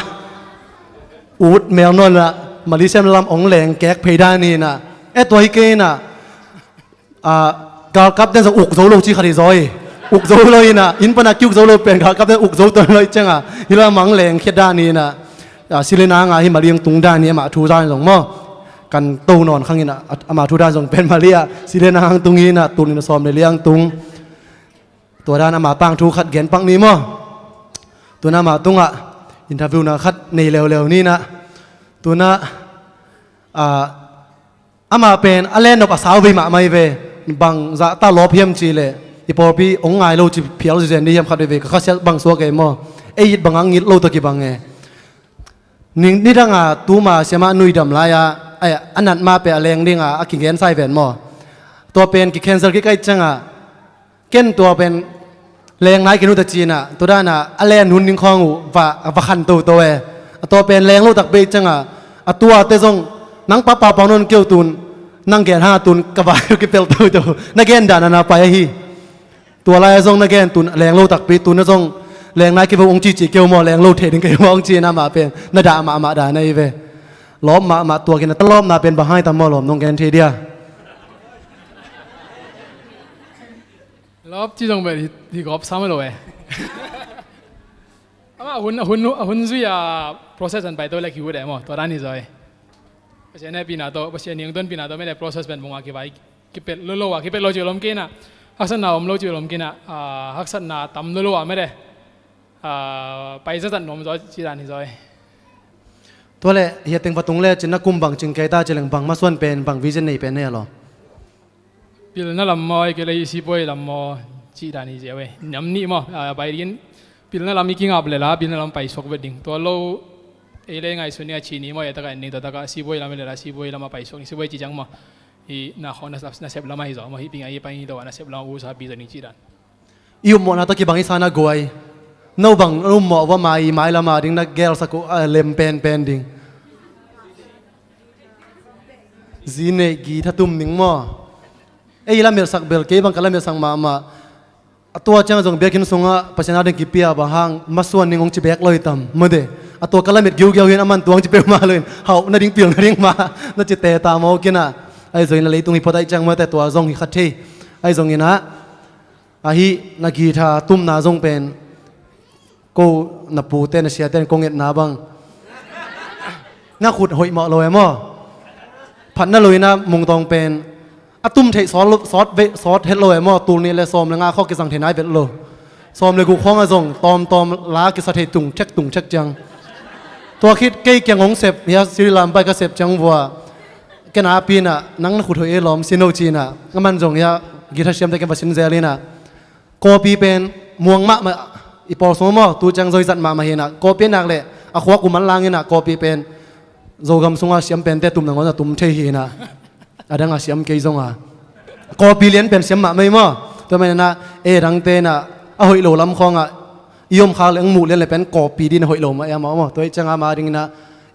Ut mel nawn ina Malaysia lam ong leng kek phei dan hi ina. E tua hi kei ina. A, galkap ten zong uk zo lo ci khat hi zaw hi. Uk zo lo ina, inn pana ki uk zo lo pen galkap ten uk zo ton lo hi cianga. Hi lam ang leng khiat dan hi ina. A, silina nga hi maliang tung dan hi amah thu dan zong maw. Kan to nawn khang ina, a, amah thu dan zong pen mali a. Silina ang tung hi ina, tun ina sawm le liang tung. Tua dan amah tangthu khat gen pak ni maw. Tuna amah tungah interview na khat nei leuleu ni ina. Tuna, a, amah pen a lennop a sau vei mahmah hi ve. Bang zahta lawp hiam cih leh i pawlpi hong ngai lo ci phial zizen dih hiam khat veve ka khasiat bang suak ei maw. Ei it bang a ngit lo tawh kibang e. Ning, nidanga tuma siamah nuidam lai-a, ai, a nat mah pe a leng dinga a kigen sai ven maw. Tua pen ki cancel kik ai cianga. Ken tua pen leng nai kei nuta cina, tua dana a len hun ding khawng uh va, va khan toto e. A tua pen leng lo takpi cianga, a tuate zong nang papa pang non keu tun, nang gen hanga tun ka vai uh kipel toto. Na gen dana na pai ahi. Tua lai-a zong na gen tun leng lo takpi tun na zong leng nai kei vo ong cici keu maw, leng lo thei ding kei vo ong cina mah pen na dah mahmah dana hi ve. Lawp mahmah tuakin a ta lawpna pen bang hai tam maw lawm nong gen thei dia. Lawp ci zong bel hi, hi gawp sam lo e. Ama hun, hun, hun zui a process an pai to le ki hu de mo, to dan hi zoi. Pasian ne pina to, Pasian niang ton pina to me le process ben bunga ki vai, ki pel lo lo a, ki pel lo ci lom kina. Haksatna om lo ci lom kina, a, haksatna tam lo lo a me de. A, pai za zan nom zoi ci dan hi zoi. Tua le, hi a teng va tung le, cin na kum bang cing kei ta ci leng bang ma suan pen, bang vision nei pen nei a lo. Pilna lam maw, ei kei le i sipuai lam maw, cih dan hi ziau e. Niam nih maw, a, bai dingin pilna lam i kingap le la, pilna lam pai suak vet ding. Tua lo, ei le ngaihsun ni a ci ni maw, ei taka en ding, tua taka sipuai lam le la, sipuai lam a pai suak ni, sipuai ci ciang maw. I na khawng na, na sep lam a hi zaw maw, hi ping a hi pai hi lo a na sep lam a usa pi zaw ding cih dan. I ummawhna tawh kibang i sana guai. No bang ummawh va mai, mai lama ding na gelsak uh a lem penpen ding. Zi neih gi thatum ning maw? Ei lametsak bel kei bang ka lametsak mahmah. A tua ciang zong biakinn sungah Pasian a ding kipia bang hang masuan ning hong ci bek lo hi tam mawde. A tua ka lamet giugiau hin a man tuang ci peuhmah lo hin hauh na ding pil na ding mah na ci teta maw kinah. Ahi zongin a leitung hi phot ahi ciang mawte tua zong hi khat thei. Ahi zonginah ahi na guitar tumna zong pen ko na pute na siate ko ngetna bang na khut hoih mawh lo e maw? phatna lo in ah Mungtawng pen a tum theih sawt lo, sawt ve, sawt het lo e maw, tul nih le sawm le nga khawng kizang thei nai vet lo. Sawm le guk khawng ah zong tawmtawm la kisa thei tung thek tung thek ciang. Tua khit kei kiang hong sep, hiah Sri Lam pai ka sep ciang vua. Ken a pi in ah, nang na khut hoih e lawm sin o ci in ah, aman zong hiah guitar siamte ken va sin zel in ah. Kawpi pen muang mahmah, i pawl sung maw, tu ciang zong i zat mahmah hi in ah, kawpi a nak leh a khuak uh manlang in ah, kawpi pen Zogam sungah siam pente tum nangawn a tum thei hi in ah, a dang a siam kei zong a. Kawpi lian pen siam mahmah hi maw. Tua man in ah, ei dangte in ah, a hoih lo lam khawng ah i om khak leh hong muh lian leh pen kawpi ding in a hoih lo mah e maw maw. Tua hi ciang a ma ding in ah,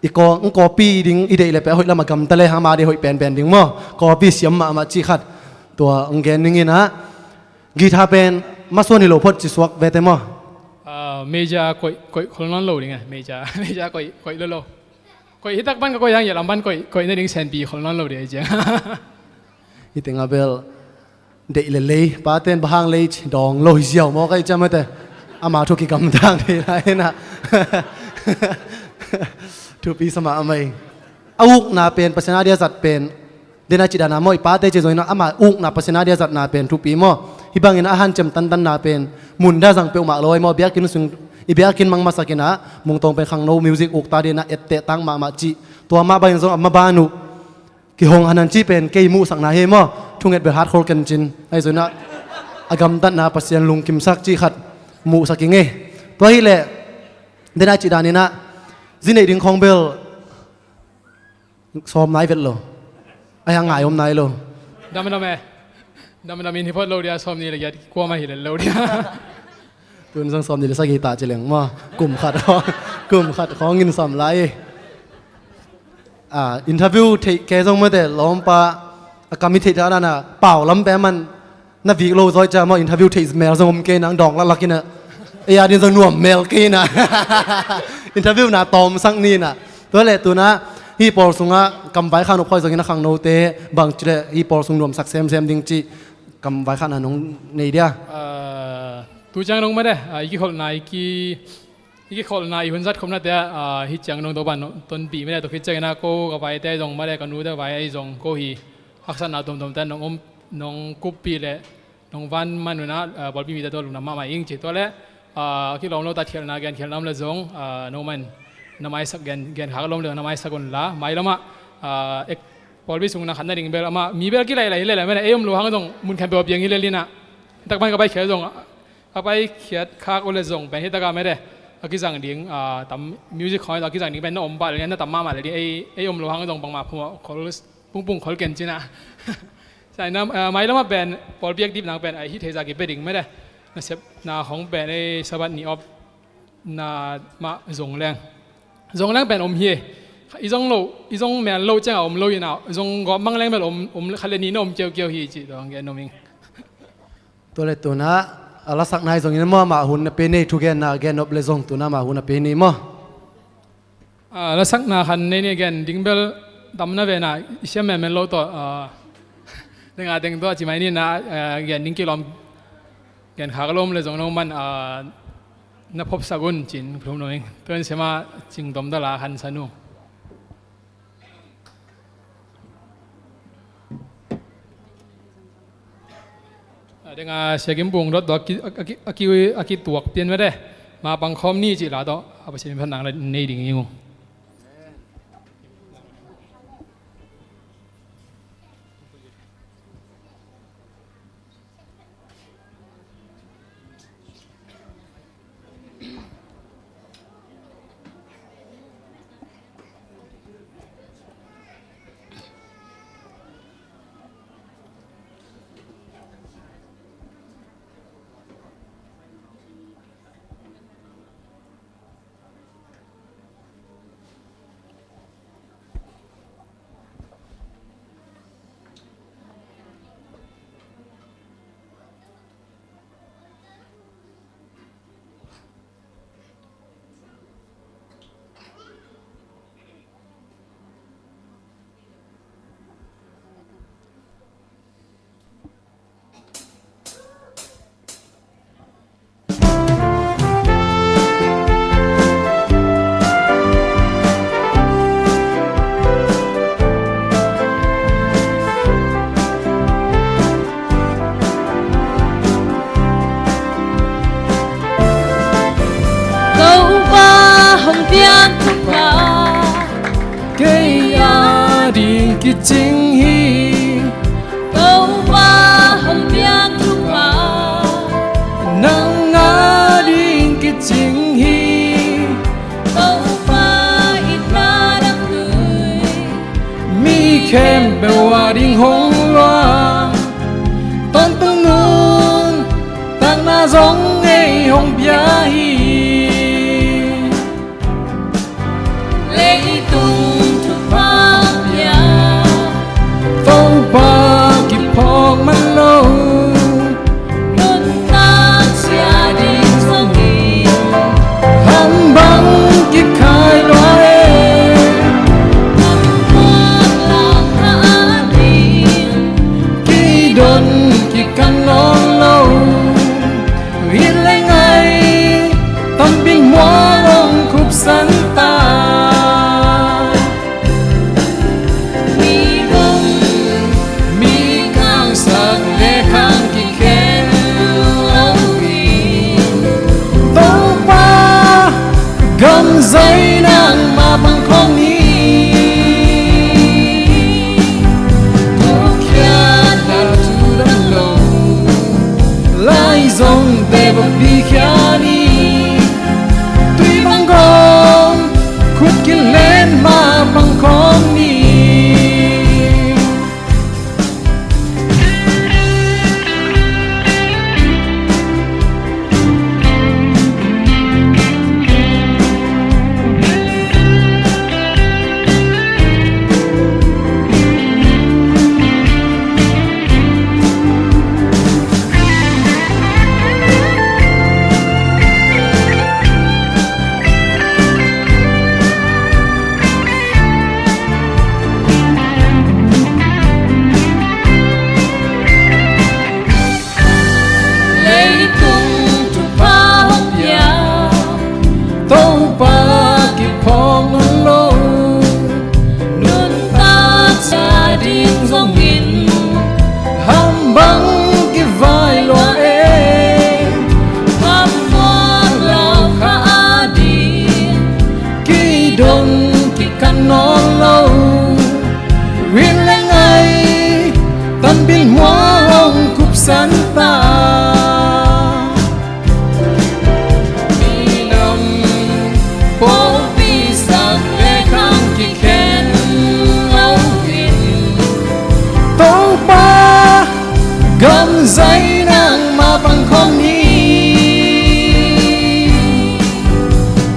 i kaw, hong kawpi ding i deih leh pen a hoih lam a gamta le hang ma ding hoih penpen ding maw. Kawpi siam mahmah cih khat. Tua hong gen ning in ah, guitar pen masuan hi lo phot ci suak vete maw? Ah, major koih, koih khol nawn lo ding e, major, major koih, koih lo lo. Koih hi tak pan ka koih hang, hiah lam pan koih, koih nading senpi khol nawn lo ding e ciang. Hi teng a bel, deih le lei, paten bang hang lei ci dawng lo hi ziau maw ka hi ciam mate. Ama thu kigamtang thei lai hi in ah. Thupi sa mahmah hi. A ukna pen, Pasian a dia zat pen, den a cih dan a maw, i pate ci zong in ah, ama ukna Pasian a dia zatna pen thupi maw. Hih bangin a hanciam tantanna pen mun dah zang peuhmah lo hi maw, biakinn sung, i biakinn mang masak in ah, Mungtawng pen khangno music ukta ding in ah etteh tak mahmah cih. Tua mah bangin zong a maban uh kihong hanan cih pen kei muhsakna hi maw. Thunget bel hat khol ken cin. Ahi zong in ah, a gamtatna Pasian lungkimsak cih khat muhsak ing e. Tua hi leh, den a cih dan in ah, zi neih ding khawng bel sawm nai vet lo. Ahi hang ngai om nai lo. Dam dam e. Dam dam in hi phot lo dia, sawm nih le giat kua mah hi lel lo dia. Tun zong sawm nih le sagih ta ci leng maw. Kum khat khawng, kum khat khawng in sam lai. Ah, interview theih kei zong mate, lawmpa a kam i theih dan a, pau lam pen man na vik lo zaw ciang maw, interview theih mel zong om kei in ah, dawng laklak in ah. Ei a ding zong nuam mel kei in ah. Interview na tawmsak ni in ah. Tua leh tu in ah, hih pawl sungah kam vaikhak nop khawng zong in ah, khangnote bangci leh hih pawl sung nuamsak semsem ding cih kam vaikhakna nong nei dia? Ah, tu ciang nong mate, ah, i kikholhna, i ki, i kikholhna i hun zat khopnate ah, ah, hih ciang nong doban tonpih mate, tua khit ciang in ah ko ka vaite zong mate, ka nute vai ahi zong ko hi haksatna tuamtuamte nong om, nong kuppih leh nong van man un ah, ah, pawlpi mite tawh lungdam mahmah ing ci. Tua leh, ah, kilawm lo ta khialhna, genkhialhna om leh zong, ah, no man na maisak, gen, genkhak lawm leh na maisak un la, mailam ah, ah, ek, pawlpi sung na khat nading bel amah, mi bel kilailai hi lel a, mene, ei om lo hang zong mun khen peuh a piang hi lel in ah. Tak pan ka paikhiat zong, ka paikhiat khak uh leh zong pen hi tak a mene, a kizang ding, ah, tam music khawng a kizang ding pen na om pah lel in ah, na tam mahmah lel ding, ei, ei om lo hang zong bangmah phuah khol pungpung khol ken cin ah. Sa ina, ah, mailam ah pen pawlpi active nang pen a hih theih zah kipia ding mene. Nasepna hong pen ei Sabbath ni off na mah zong leng. Zong leng pen om hi. I zong lo, i zong mel lo ciang a om lo hi in ah. Zong gawp mang leng bel om, om khat le nih na om kiaukiau hi cih tua hong gen nuam ing. Tua leh tu in ah, a lasakna hi zong in ah maw, mah hun a pia ni, thugenna gen nop leh zong tu in ah mah hun a pia ni maw. Ah, lasakna khat nei ni, gen ding bel tam na ve in ah, i siam melmel lo tawh, ah, deng a deng tawh ci mai ni in ah, ah, gen ding kilawm, genkhak lawm leh zong no man, ah, na phopsak un cin phum no ing. Tua in siam a cing tom ta la khan sa nu. A deng a Sia Kim Bung dot tawh a ki, a ki, a ki, a kituak pian mete. Ma pang khawm ni cih la tawh a Pasian phatna nei ding hi ung. Thupha kei a ding kicing hi. Topa hong piak thupha nang a ding kicing hi. Topa itna dak tui mi khempeuh a ding hong luang. Tawntung nuntakna zong ei hong pia hi. Leitung thupha pia Topa kiphawk man lo. Nuntak sia ding zongin hambang kikhai lua e. Hambang lau kha a ding kidon kikan nawn lo. It le ngai tampi mual hong khupsan ta. Mi bang mi kangsak le khang kikhen lo hi. Topa gam zai nangmah pang khawm ni. Gawhkhiatna thu dang lo lai zong bebawpi khia ni. Tui bang gawm khut kilen mah pang khawm ni. Leitung thupha hong pia Topa kiphawk nawn lo. Nuntak sia ding zongin hambang kivai lua e. Hambang lau kha a ding kidon kikan nawn lo. It le ngai tampi mual hong khupsan ta. Minam pawlpi sak le khang kikhen lo in Topa gam zai nangmah pang khawm ni.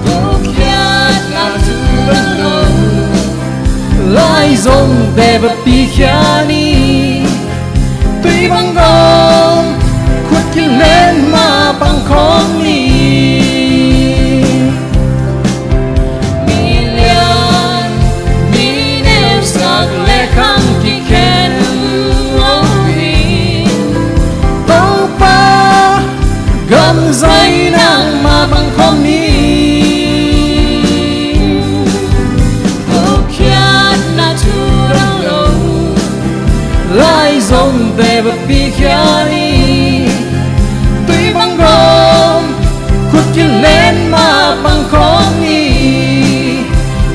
Gawhkhiatna thu dang lo lai zong bebawpi khia ni. Tui bang gawm khut kilen mah pang khawm ni. Mi lian mi neusak le khang kikhen lo hi. Topa gam zai nangmah pang khawm ni. Gawhkhiatna thu dang lo lai zong bebawpi khia ni. Tui bang gawm khut kilen mah pang khawm ni.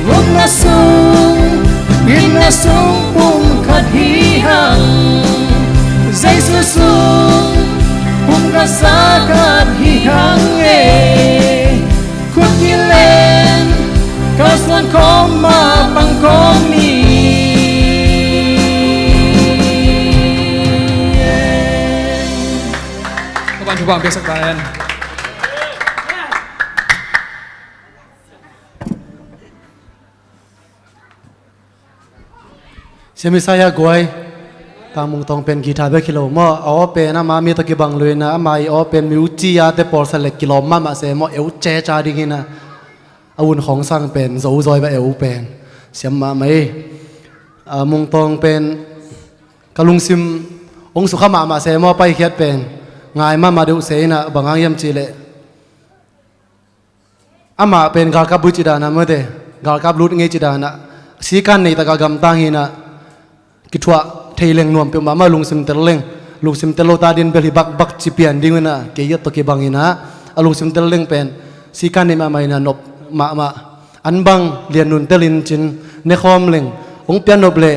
Upna sung itna sung pumkhat hi hang. Jesu sung pumkhat sa khat hi hang e. Khut kilen kalsuan khawm mah pang khawm ni. Ka ban thu bang piaksak ta hen. Sia Messiah guai, Tangmung Tawng pen guitar bek hi lo maw, a aw pen ama mi tawh kibang luina, ama i aw pen mi uci a te pawlsa lek kilawm mahmah se maw, eu ceca dingina, a un khawng sang pen zo zawi va eu pen siam mahmah ei. A Mung Tawng pen ka lungsim hong sukha mahmah se maw, paikhiat pen ngai mahmah deuh se ina, bang hang hiam cihleh amah pen galkap buai ci danah mawte, galkap lut ngei ci danah, sikan nei takah gamtang hinah, kithuah thei leng nuam peuhmah mah, lungsim tel leng, lungsim tel lo ta din bel hi bakbak ci pian ding hinah, kei hiat tawh kibang hinah, a lungsim tel leng pen sikan nei mahmah hinah, nop mahmah. an bang lian nun telin cin ne khawm leng hong pian nop leh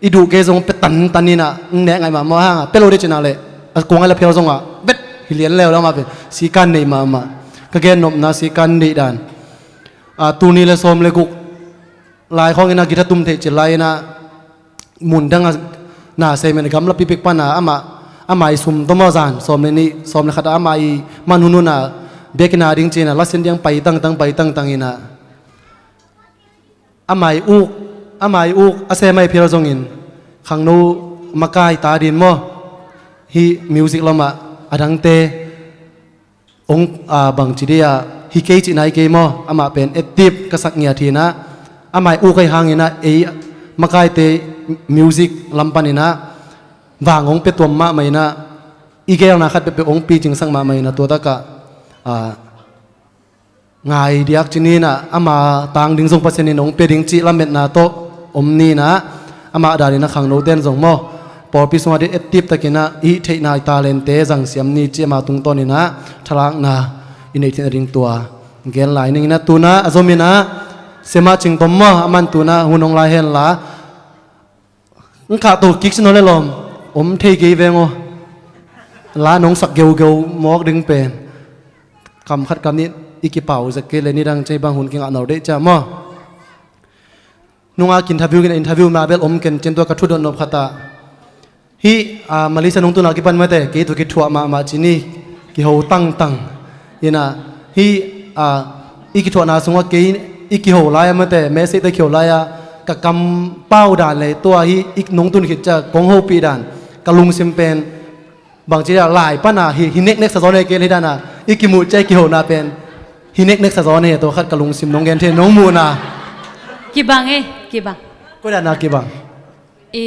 i duh kei zong pe tantan inah hong nek ngaih mahmah hang a, pe lo dih cinah leh a kung ai la phial zongah vet hi lian leu lamah pen sikan neih mahmah. Ka gen nopna sikan neih dan a, tul nih le sawm le guk lai khawng inah guitar tum theih cil lai inah mun dang a na sei men gamla pipik pana amah, amah i sum tawm a zan sawm le nih sawm le khat a amah i man hun hun a biakinn a ding cinah lasin diang pai tangtang pai tangtang inah amah i uk, amah i uk a sem ai phial zongin khangno makai ta din maw, hih music lamah a dangte hong, a, bangci dih a hi kei cih nai kei maw, amah pen ettip ka sak ngiat hinah amah i uk ai hanginah ei makaite music lam paninah vang hong pia tuam mahmah inah i gelna khat peuhpeuh hong picingsak mahmah inah tua takah, a, ngai diak cininah ama tang ding zong Pasian in hong pia ding cih lametna tawh om ninah amah daninah khangnoten zong maw pawlpi sungah dih ettip takinah i hih theihna i talente zangsiam ni cih ama tungtawninah thalakna i neih theihna ding tua gen lai ninginah tunah a zominah Sema Cing Tom maw a man tunah hun hong lai henla Ng khah to kik sin aw le lawm om thei kei veng aw. La nong sak geugeu mawk ding pen kam khat kam nih i kipau zek kei le nidang cei bang hun kingah no deih cia maw? Nunga kin interview kina interview ma bel om ken cin tua ka thudon nop khat ah hih, a, Malaysia nong tuna kipan mate kei tua kithuah mahmah cini kiho tangtang. Ina hih, a, i kithuahna sungah kei i kiho lai-a mate message te kiho lai-a ka kam pau dan le tua hih i nong tun khit cia kong hopih dan ka lungsim pen bangci a lai pana hi, hi neknek sa zaw ne kei le hi dana i kimuh cia i kihona pen hi neknek sa zaw ne hi a tua khat ka lungsim nong gen thei nong muhna. Kibang e, kibang. Koi dana kibang. I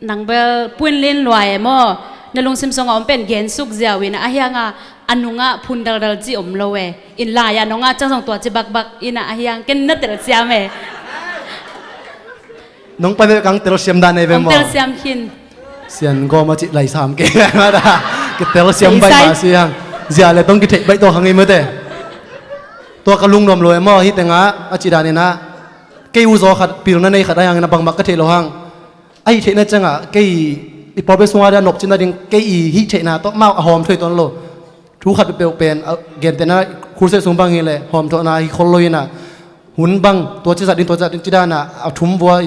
nang bel puin lin luai e maw? Na lungsim sungah om pen gensuk ziau ina a hianga a nungah phun daldal ci om lo e. In lai-a nongah cang zong tua ci bakbak ina a hiang ken na telsiam e. Nong pai bel kang telsiam dan e ve maw? Kong telsiam khin. Sian gawm a cih lai sam ke ngai mata kitelsiam baih ma siang. Zia le tong kitheih baih tawh hang i mate. Tua ka lungnuam lo e maw hih tengah a cih dan ina kei u zaw khat pilna nei khat a hiang ina bangmak ka theih lo hang. A hih theihna ciangah kei i pawlpi sungah a nopcin nading kei i hih theihna tawh mau a hawm thuai tawn lo. Thu khat peuh pen a gentehna khulseh sung bang hileh hawm thuahna hi khol lo hinah hun bang tua cizat ding tua cizat ding cidana a thum vua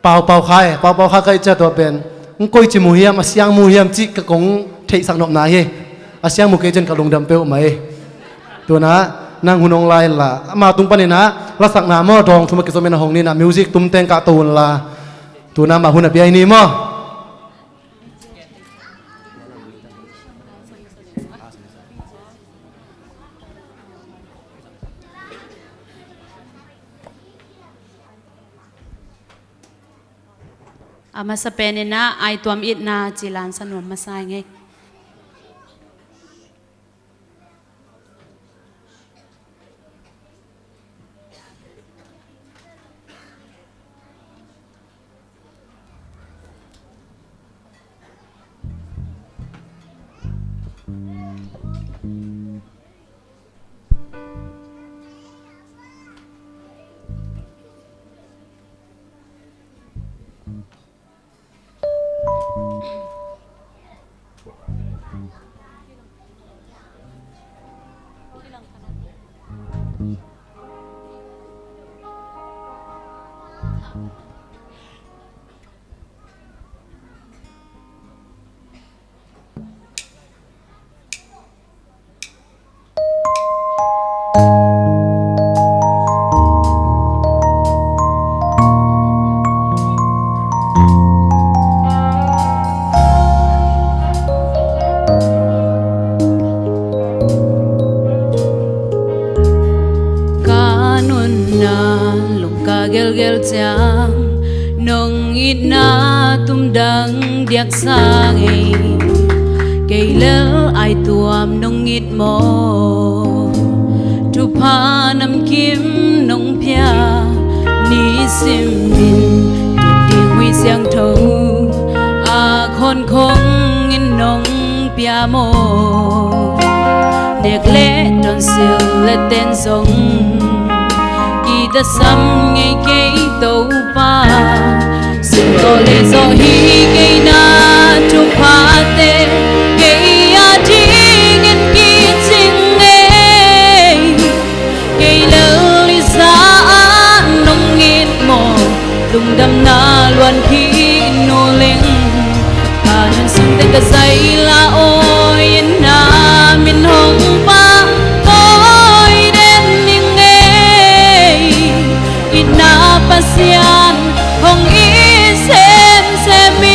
paupau kha e paupau kha ka i cia tua pen ng koi ci mu hiam a siang mu hiam cih ka kong theihsak nopna hi. A siang mu kei cian ka lungdam peuhmah e. Tuna nang hun hong lai inla ama tung paninah lasakna maw dawng thum a kizom in a hong ninah music tumteng kahto unla tuna mah hun a piai ni maw? A masa peninah aituam itna cilan sa nuam masa ngei. Ka nunna lungka gelgel ciang nong itna tumdang diaksa ngei. Kei lel aituam nong it maw? Thupha namkim nong pia. Nisimin dikdik hui siangtho a khonkhong in nong pia maw? Nek le tonsil le ten zong Tasam ngei kei Topa, sum tawh lei zawh hi kei na thuphate, kei adingin kicing ngei. Kei lel i za ah nong it maw, lungdamna luan khin nu ling. Ka nun sung teng ka zaila awi in na min hong pahtawi den ning ei. Itna Pasian hong it semsem ing.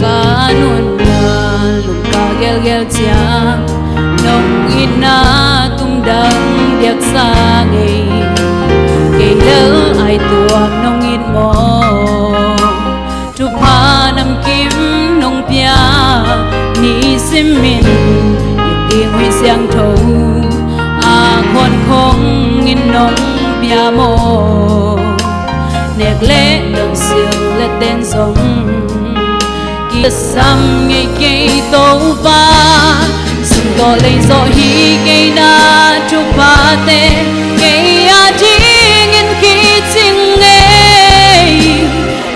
Ka nunna lungka gelgel ciang nong itna tumdang diaksa ngei. Kei lel ai tuak nong it maw, thupha namkim nong pia. Nisimin i ding Kha Siangtho a khuan khong in nong pia maw, nek le nong sil le ten zong kisam ngei kei Topa. Sum tawh lei zawh hi kei na thuphate, kei adingin kicing ngei.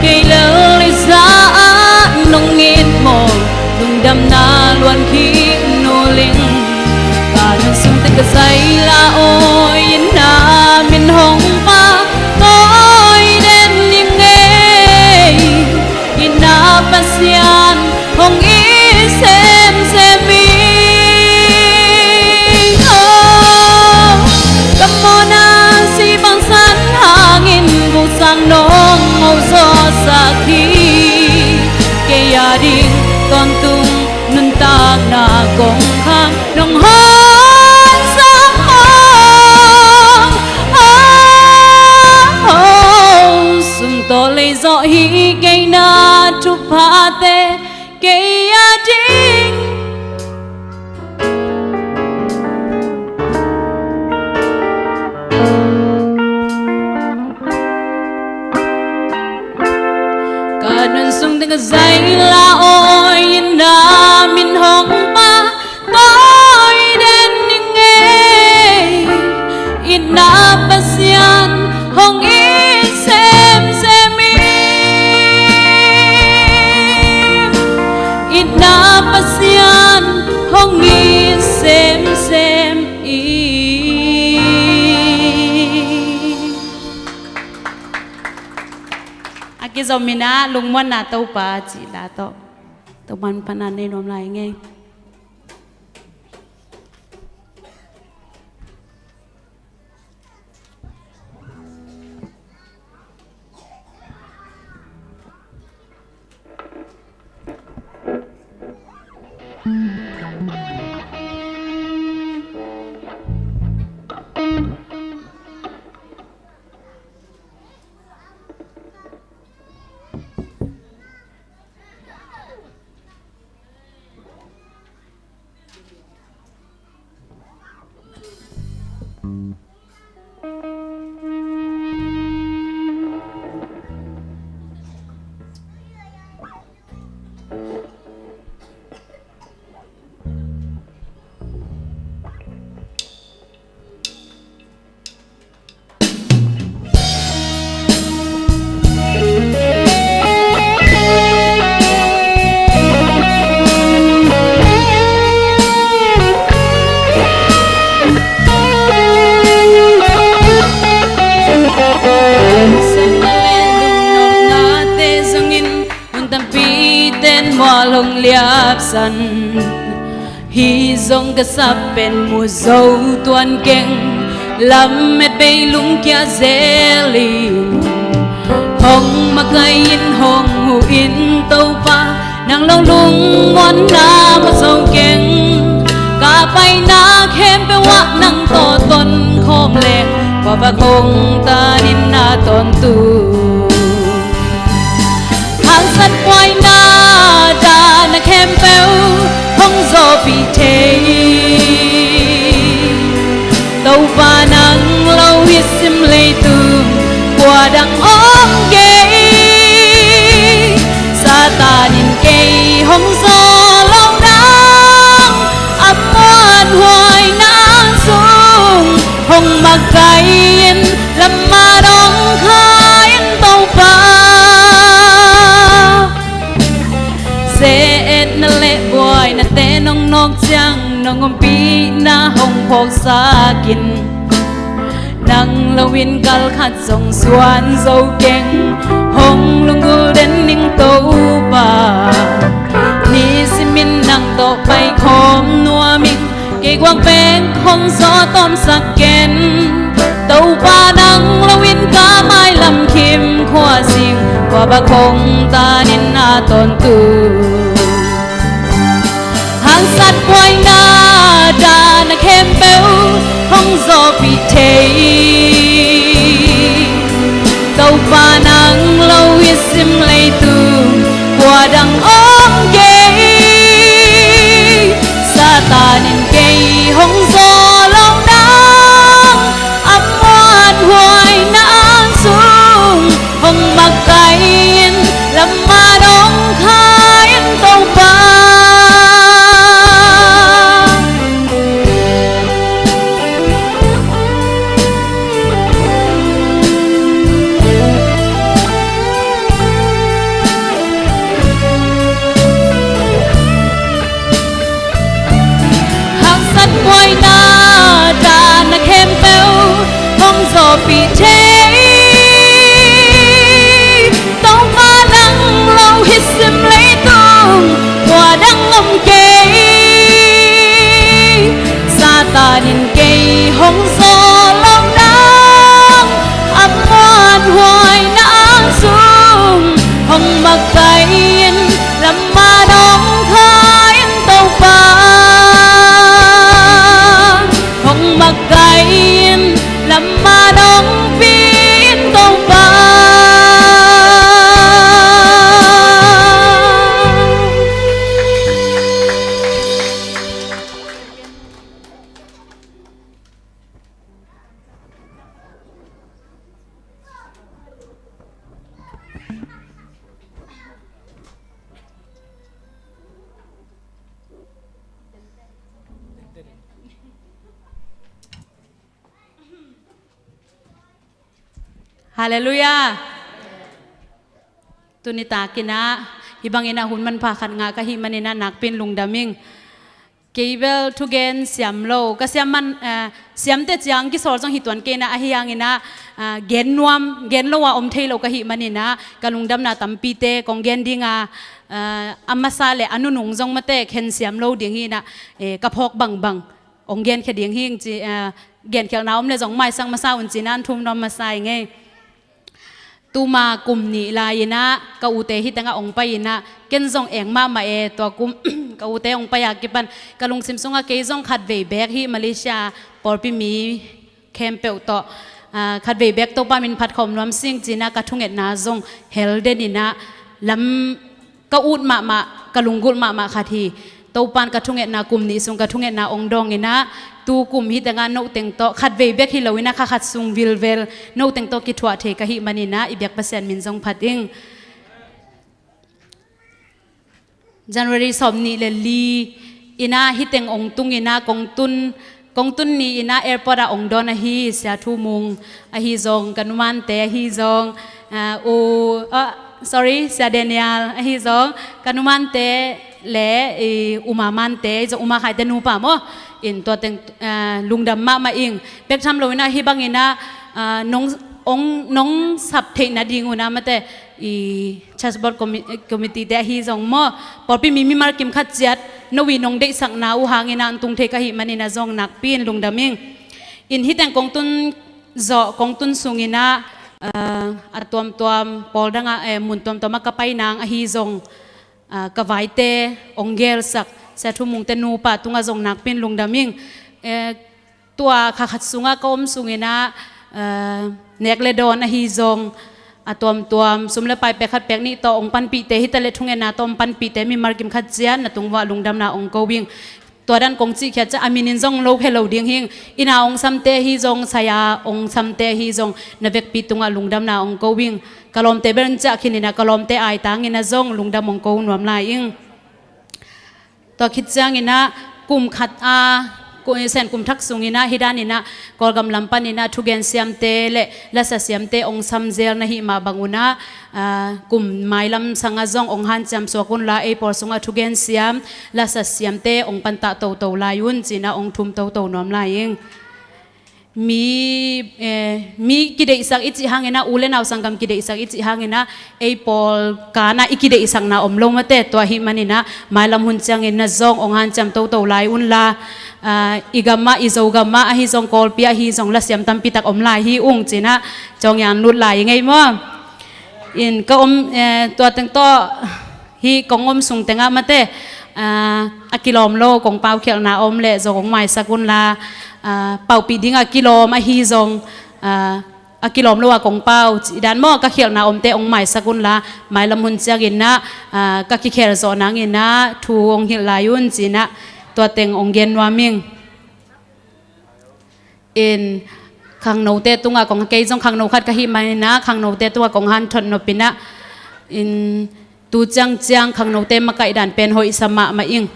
Kei lel i za ah nong it maw, lungdamna luan khin nu ling. Ka nun sung teng ka zaila awi in na min hong pahtawi den ning ei. Itna Pasian hong it semsem ing. Oh, ka mawhna si bangsan hangin buhsang nong mawh zawhsak hi. Kei ading tawntung nuntakna kongkhak nong hawmsak maw. Oh, sum tawh lei zawh hi kei na thuphate, kei ading. Ka nun sung teng ka zaila awi in na min hong pahtawi den ning ei. Itna Pasian hong it semsem ing. Itna Pasian hong it semsem ing. A kizom in ah lungmuanna Topa cih la tawh Topa min pan a nei nuam lai ing ei. Sang le lungnopnate zongin hun tampite'n mual hong liapsan. Hih zong ka sap pen mu zo tuan keng, lamet bei lungkia zel in. Hong makai in hong huh in Topa, nang lo lungmuanna mu zo keng. Ka paina khempeuh ah nang tawh ton khawm leng, kua vak hong tan in na tawntung. Hangsan buaina dahna khempeuh hong zawhpih thei. Ciang nong ompihna hong phawksak in, nang lo in kal khat zong suan zo keng. Hong lunggulh den ning Topa, nisimin nang tawh paikhawm nuam ing. Kei guak bek hong zawh tawmsak ken. Topa nang lo in ka mailam khim khua sing, khua bak hong tan in a tawntung. Haksat buaina dan a khempeuh hong zawhpih thei. Topa nang lo i sim leitung, khua dang om kei. Satan in kei hong zawh lo nang, a muanhuaina sung hong makaih in, lam man hong khai in Topa. Haksat buaina dan a khempeuh hong zawhpih thei. Topa nang lo i sim leitung, khua dang om kei. Satan in kei hong zawh lo nang, a muanhuaina sung hong makaih in, lam man hong khai in Topa. Hong makaih in, lam man hong pi in Topa. Halleluiah. Tuni takin ah hih bangin ah hun manpha khat ngah ka hih manin ah nakpi in lungdam ing. Kei bel thugen siam lo ka siam man, eh, siamte ciang kisawl zong hi tuan kei in ah, ahi hangin ah, eh, gen nuam, gen lo a om thei lo ka hih manin ah ka lungdamna tampite kong gen ding a, eh, a masa le a nunung zong mate khen siam lo ding hi in ah, eh, ka phawk bangbang hong genkhia ding hi ing ci, eh, genkhialhna om le zong maisak masa un ci in ah an thum nuam masa ing ei. Tuma kum nih lai in ah ka ute hih tengah hong pai in ah, ken zong eng mahmah e, tua kum ka ute hong pai a kipan ka lungsim sungah kei zong khatvei beek hih Malaysia pawlpi mi khempeuh tawh, ah, khatvei beek Topa min phat khawm nuam sing ci in ah ka thungetna zong hel den in ah lam ka ut mahmah, ka lunggulh mahmah khat hi. Topan ka thungetna kum nih sung ka thungetna hong dawng in ah, tu kum hih tengah note teng tawh khatvei bek hi lo in ah kha khat sung vilvel note teng tawh kithuah thei ka hih manin ah i biak Pasian min zong phat ing. January sawm nih le li in ah hih teng hong tung in ah kong tun, kong tun ni in ah airport ah hong dawn ahi Sia Thu Mung ahi zong, ka numante ahi zong, ah, u, ah, sorry, Sia Daniel ahi zong, ka numante le, i, u mamante ahi zong, u ma Khaite nupa maw, in tua teng, ah, lungdam mahmah ing. Bek tham lo in ah hih bangin ah, ah, nong, hong, nong sap theih nading un ah mate, i, Church Board Commi-, Committee te ahi zong maw, pawlpi mi mimal kim khat ciat no i nong deihsakna uh hangin ah hong tung thei ka hih manin ah zong nakpi in lungdam ing. In hih teng kong tun zawh, kong tun sung in ah, eh, a tuamtuam pawl dang ah, eh, mun tuamtuam ah ka pai nang ahi zong, eh, ka vaite hong gelsak Sia Thu Mung te nupa tungah zong nakpi in lungdam ing. Eh, tua kha khat sungah ka om sung in ah, eh, nek le dawn ahi zong, a tuamtuam sum le pai pek khat pek nih tawh hong panpihte, hih ta le thungetna tawh hong panpihte mimal kim khat ciat na tung uah lungdamna hong ko ing. Tua dan kong cihkhiat ciah a min in zong lo phe lo ding hi ing. Inn a hong samte ahi zong, sai a hong samte ahi zong, na vekpi tungah lungdamna hong ko ing. Ka lawmte bel in ciah khin in ah ka lawmte aitang in ah zong lungdam hong ko nuam lai ing. Tua khit ciangin ah kum khat a Ku-, Sen kum thak sungin ah, hih danin ah, Kawlgam lam panin ah thugen siamte le lasa siamte ong samzel na hih mah bangun ah, aa, kum mailam sangah zong ong hanciam suak unla, ei pawl sungah thugen siam, lasa siamte ong pantah toto lai un, ci-in ah ong thum toto nuam lai ing. Mi, eh, mi kideihsak i cih hangin ah, u le nau sanggam kideihsak i cih hangin ah, ei pawl kan ah i kideihsakna om lo mate, tua ahih manin ah, mailam hun ciangin ah zong ong hanciam toto lai unla, aa, i gam ah, i Zogam ah ahi zong, Kawlpi ah ahi zong, lasiam tampi tak om lai hi ung, ci-in ah, ciang yan lut lai ing ei maw. In ka om, eh, tua teng tawh, hih kong om sung tengah mate, aa, a kilawm lo kong pau khialhna om leh zong ong maisak unla, aa, paupih ding a kilawm ahi zong, aa, a kilawm lo a kong pau cih dan maw, ka khialhna omte ong maisak unla, mailam hun ciangin ah, aa, ka kikhel zawh nangin ah thu ong hilh lai un, ci-in ah tua teng ong gen nuam ing. In khangnote tungah kong, kei zong khangno khat ka hih manin ah, khangnote tungah kong hanthot nop in ah, in tu ciangciang khangnote makaih dan pen hoihsa mahmah ing.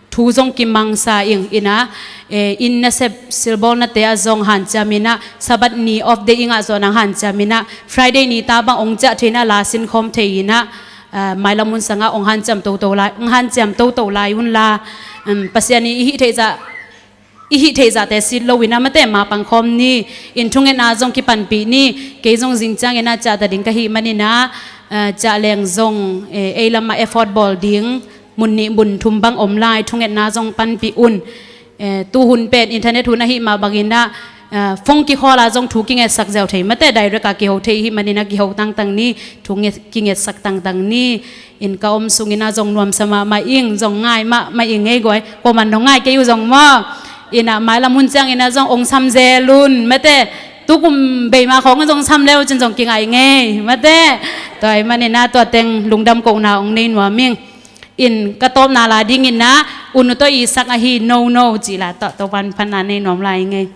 Thu zong kimangsa ing. In ah, eh, inn nasep silbawlnate ah zong hanciam in ah, Sabbath ni off day i ngah zawh nang hanciam in ah, Friday ni ta bang ong ciah thei in ah, la sin khawm thei in ah, ah, mailam hun sangah ong hanciam toto lai, ong hanciam toto lai unla, um, Pasian in i hih theih zah, i hih theih zahte sit lo in ah mate, ma pang khawm ni. In thungetna zong kipanpih ni. Kei zong zing ciangin ah ciah ta ding ka hih manin ah, eh, ciah leng zong, eh, ei lam ah effort bawl ding mun nih mun thum bang om lai, thungetna zong panpih un. Eh, tu hun pen internet hun ahih mah bangin ah, eh, phone kikhawl ah zong thu kingetsak ziau thei mate, direct ah kiho thei ahih manin ah kiho tangtang ni, thu nget, kingetsak tangtang ni. In ka om sungin ah zong nuamsa mahmah ing, zong ngai mahmah ing ei guai. Kuaman nong ngai kei uh zong maw. In ah mailam hun ciangin ah zong ong samzel un mate. Tu kum bei mah khawng zong sam le uh cin zong kingai ngei mate. Tua ahih manin ah tua teng lungdam kohna ong nei nuam ing. In ka tawpna la dingin ah, U Nu tawh Isak ahi, no no cih la tawh, Topa'n phatna nei nuam lai ngei.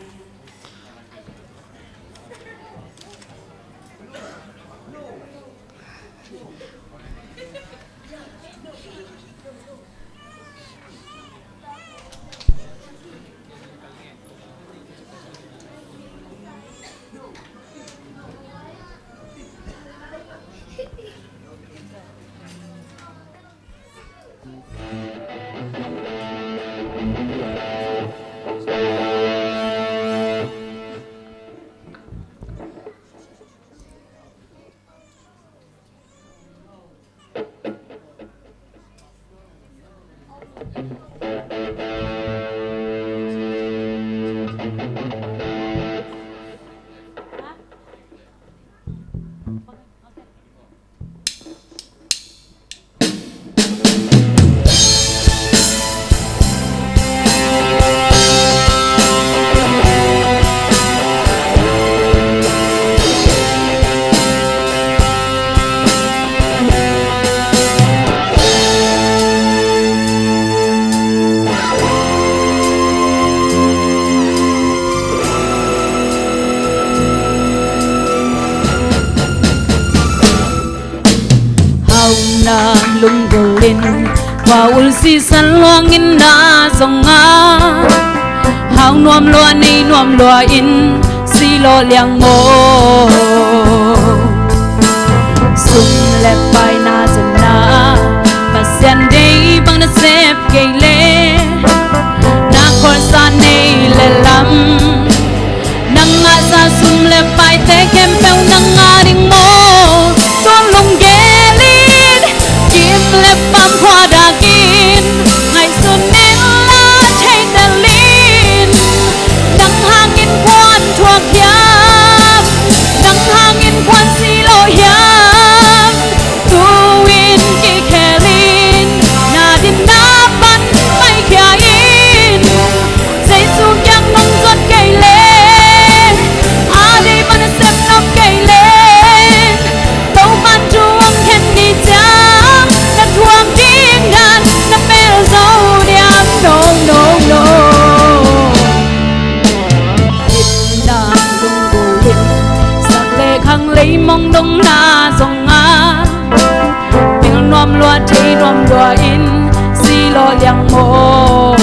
Hauhna lunggulh in, kua ul sisan luangin na zong a, hau nuam lua nei nuam lua in, si lawh liang maw. Sum le pai na zonna, Pasian deih bang na sep kei leh, na khualsa nei le lam. Nang ngahsa sum le paite khempeuh nang a ding maw. Tua lunggel in kim le pam khua dak in, ngaihsun inla theitel in. Nang hangin kua thuak hiam, nang hangin kua si lawh hiam. Tu-in kikhel in, na din na pan paikhia in. Jesu kiang nong zuan kei leh, a deih bang na sep nop kei leh, Topa'n thu ong khen ni ciang, na thuak ding dan na mel zo diam? No, no, no. Dipna lunggulh in, sak le khang lei mong dong na zong a, pil nuam lua thei nuam lua in, si lawh liang maw.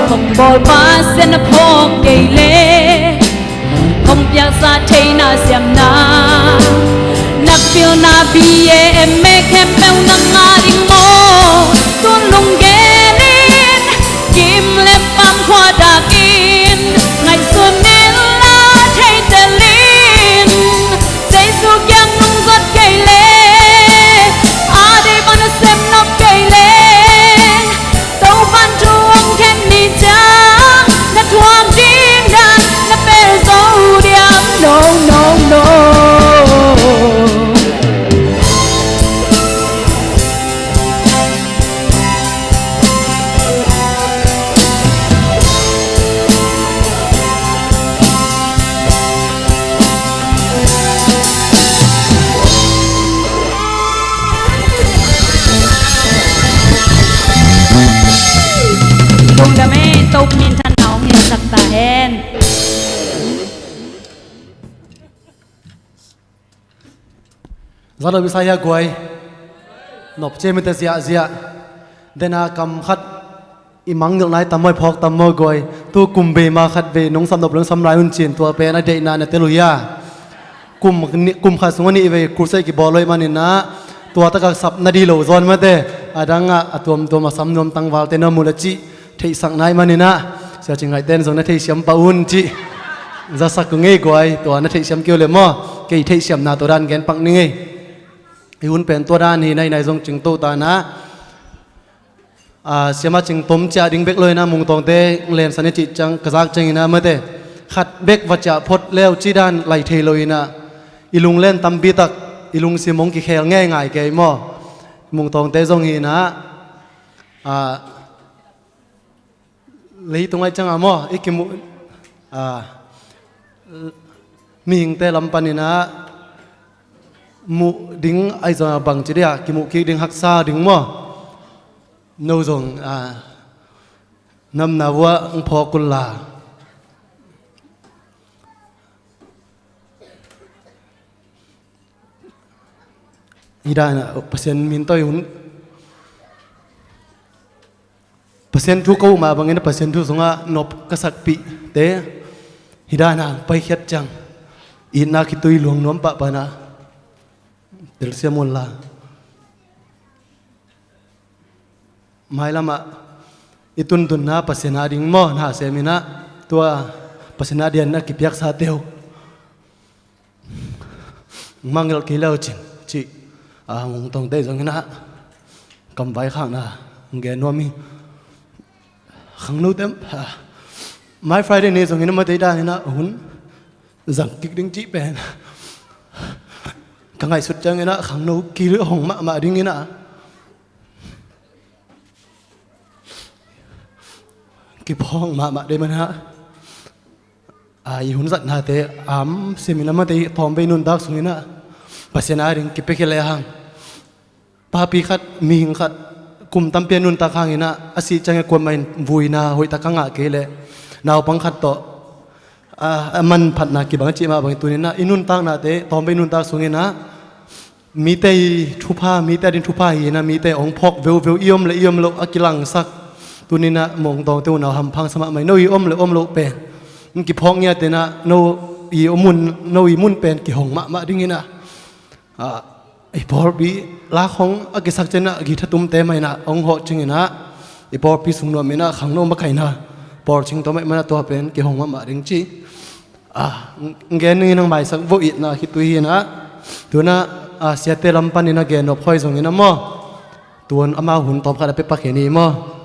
Kong bawl Pasian na phawk kei le, kong piaksa theihna siamna, na pilna B A M A khempeuh na ngah ding maw? Tun lunggenin, kim le pam khua dakin, ngaihsun inla thei telin, Jesu kiang nungzot kei le, a deih bang na sem nop kei le, Topa'n thu hong khen ni ciang, na thuak ding dan na pel zo diam? No, no, no. Lungdam e, Topa minthanna hong hilhsak ta hen. Zalo bisa hia guai. Nop ciam i ta ziahziah. Dena kam khat i mangngilh nai tam maw, i phawk tam maw guai. Tu kum vei ma khat vei nong sam nop le nong sam lai un cin, tua pen a deihna na tel uh hia? Kum ni, kum khat sungah nih vei crusade kibawl lo ahih maninah tua takah sap na dih lo zawn mate. A dangah a tuamtuam a sam nuam tangvalte na mu le cih theihsak nai maninah, Sia Cing Ngaihten zong na theihsiam pah un cih zasak uh ngei guai. Tua na theihsiam kei uh le maw, kei theihsiamna tua dan gen pak ni ngei. I hun pen tua dan hi nai nai zong cingto tanah, a, siamah cing tom ciah ding bek lo inah Mungtawngte lemsan i cih ciang ka zak cianginah mate, khat bek va ciah phot leu cih dan lai thei lo inah, i lunglen tampi tak, i lungsim hong kikhel ngeingai kei maw. Mungtawngte zong hi inah, a, leitung ai cianga maw, i kimuh, a, mihingte lam paninah muh ding ai zong a bangci dia kimuh kik ding haksa ding maw. No zong, a, namna vuah hong phawk unla. Hi danah Pasian min tawh i hun, Pasian thu ko uh mah bangin a Pasian thu sungah nop ka sakpihte hi danah paikhiat ciang itna khitui luang nuam pahpah na telsiam unla. Mailamah i tuntunna Pasian a ding maw, na sem inah tua Pasian a dian a kipiaksate uh mangngilh kei leu cin cih, a, Mungtawngte zong inah kam vaikhakna hong gen nuam hi. Khangnote, a, mai Friday ni zong inah mate dan inah hun zang kik ding cih pen ka ngaihsut ciang inah khangno kihong mahmah ding inah kiphawng mahmah dei manah, a, i hun zatnate am simin a mate i tawmvei nuntak sunginah Pasian a ding kipiakhia le hang, papi khat, mihing khat kum tampi a nuntak hanginah a sih ciangin kuamah in vuina hoihtak a ngah kei leh naupang khat tawh, a, a manphatna kibang a cih mah bangin tuninah i nuntaknate tawmvei nuntak sunginah mite i thupha, mite a ding thupha hi inah mite hong phawk veuveu, i om le i om loh a kilangsak. Tuninah Mungtawngte unau hampha sa mahmah hi. No i om le om loh pen hong kiphawk ngiat inah no i om mun, no i mun pen kihong mahmah ding inah, a, i pawlpi lak hong a kisak cianah guitar tumte mah inah hong hawh cing inah i pawlpi sung nuam inah khangno makaihna pawl cing tawh mah inah tua pen kihong mahmah ding ci. A, gen ningin hong maisak vo itna khitui hi inah. Tunah, a, siate lam panin a gen nop khoi zongin a maw, tun amau hun tawm khat a pia pak hi ni maw.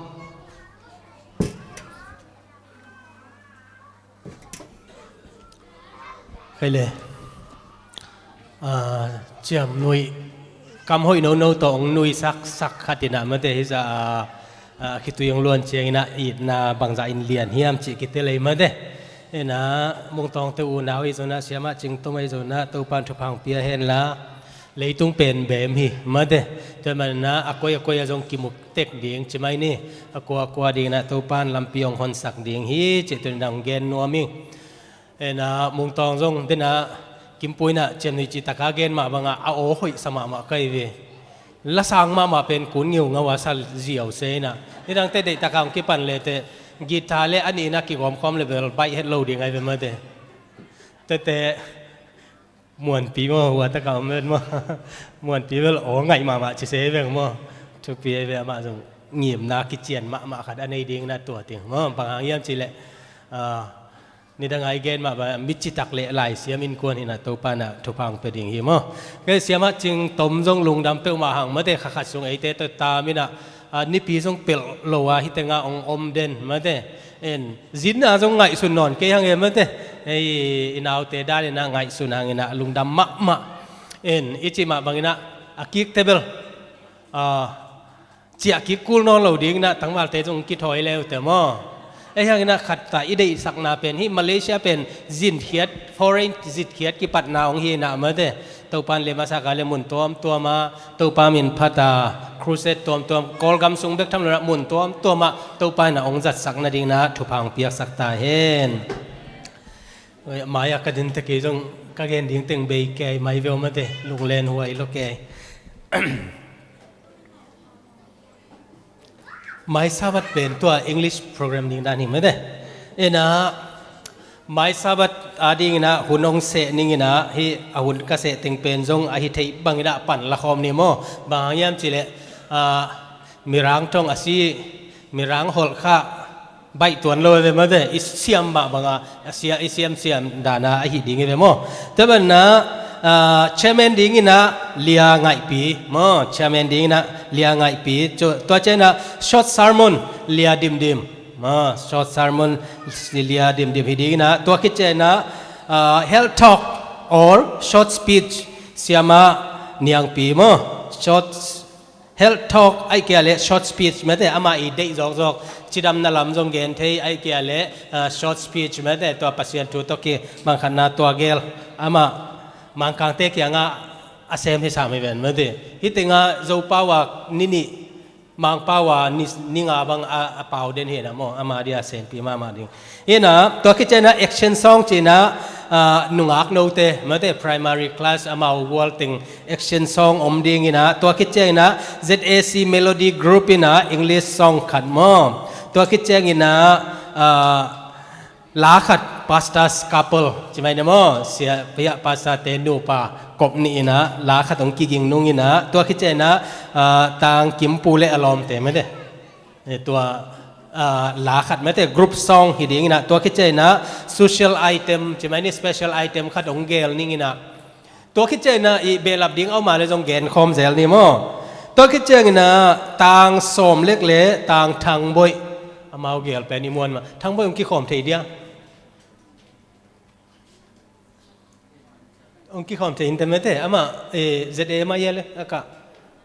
Khai le, a, ciam nuih kam hoih nono tawh hong nuihsak sak khat inah mate hi zah, a, a, khitui hong luan cianginah itna bangzah in lian hiam cih kite lei mate. Inah Mungtawngte unau ahi zonah, siamah Cing Tom ahi zonah Topan thupha hong pia henla, leitung pen beem hi mate. Tua manah a koi a koi a zong kimu tek ding ci mai ni. A kua a kua dinginah Topan lampi hong honsak ding hi cih tuninah hong gen nuam hi. Inah Mungtawng zong denah Kimpuinah ciamnuih cih taka gen mah bangah a aw hoihsa mahmah kai ve. Lasang mahmah pen kun ngiungau a sa ziau se inah nidangte deihtaka hong kipan leteh Guitar le a nihna kigawm khawm le bel baih het lo ding ai ve mate. Tete muanpi maw, hua taka om vet maw? Muanpi bel aw ngaih mahmah ci se veng maw? Thupi ai ve, amah zong ngimna kician mahmah khat a nei ding na tua ting maw? Bang hang hiam ci leh, ah, nidang a i gen mah bang, mi citak le laisiam innkuan hi na, Topa na thupha hong pia ding hi maw? Kei siamah Cing Tom zong lungdam peuhmah hang mate, kha khat sung eite tawh tam in ah, ah, nipi zong pelh lo a hih tengah hong om den mate. En, zinna zong ngaihsun nawn kei hang e mate. Ei, i naute dan in ah ngaihsun hang in ah lungdam mahmah. En, i cih mah bang in ah a kikte bel, ah, ciah kik kul nawn lo ding in ah tangvalte zong kithawi leute maw? Ei hang in ah khat ta i deihsakna pen hih Malaysia pen zinkhiat, foreign zinkhiat kipatna hong hi in ah mate. Topa in lem a sak a le mun tuamtuam ah Topa min phat a, crusade tuamtuam, Kawlgam sung bek tham lo in ah mun tuamtuam ah Topa in ah hong zatsak nading in ah thupha hong piaksak ta hen. Mai-ah ka din te kei zong ka gen ding teng bei kei mai veu mate, lunglen huai lo kei. Mai Sabbath pen tua English program ding dan hi mate. Ina, Mai Sabbath a ding in ah hun hong seh ning in ah, hih a hun ka seh teng pen zong a hi theih bang in ah pan la khawm ni maw? Bang hang hiam ci leh, ah, Mirang thong a si, Mirang holh kha, baih tuan lo ve mate, i siam mah bang a, a sia, i siamsiam dan a ahi ding hi ve maw? Tua ban ah, ah, chairman ding in ah Lia Ngaihpi maw, chairman ding in ah Lia Ngaihpi. Cu, tua ciang in ah short sermon Lia Dimdim maw, short sermon Lia Dimdim hi ding in ah, tua khit ciang in ah, ah, health talk or short speech Siamah Niangpi maw, short health talk ahih kei leh short speech mate, amah i deih zawkzawk, cidamna lam zong gen thei ahih kei leh, ah, short speech mate, tua Pasian thu tawh kibang khatna tua gel amah Mangkangte kiangah a sem hi sam hi ven mate. Hih tengah Zopau a ni nih, Mangpau a ni, ni nga bang a, a pau den hi na maw, amah dia sempi mahmah ding. Hi na, tua khit ciang in ah action song ci-in ah, ah, nungak note mate, primary class amau gual teng action song om ding in ah, tua khit ciang in ah Z A C Melody Group in ah English song khat maw. Tua khit ciang in ah, ah, la khat Pastors Couple ci mai na maw, sia pia pastor te nupa kop nih in ah la khat hong kiging nung in ah, tua khit ciang in ah, ah, Tang Kimpu le a lawmte mate. Eh, tua, ah, la khat mate, group song hi ding in ah, tua khit ciang in ah social item ci mai ni, special item khat hong gel ning in ah, tua khit ciang in ah i behlap ding a om a le zong gen khawm zel ni maw? Tua khit ciang in ah Tang Sawm Lek le Tang Thang Boih, amau gel pen i muan mah. Thang Boih hong kikhawm thei dia? Hong kikhawm thei in te mate, amah, eh, Z A mah ia le, a kah.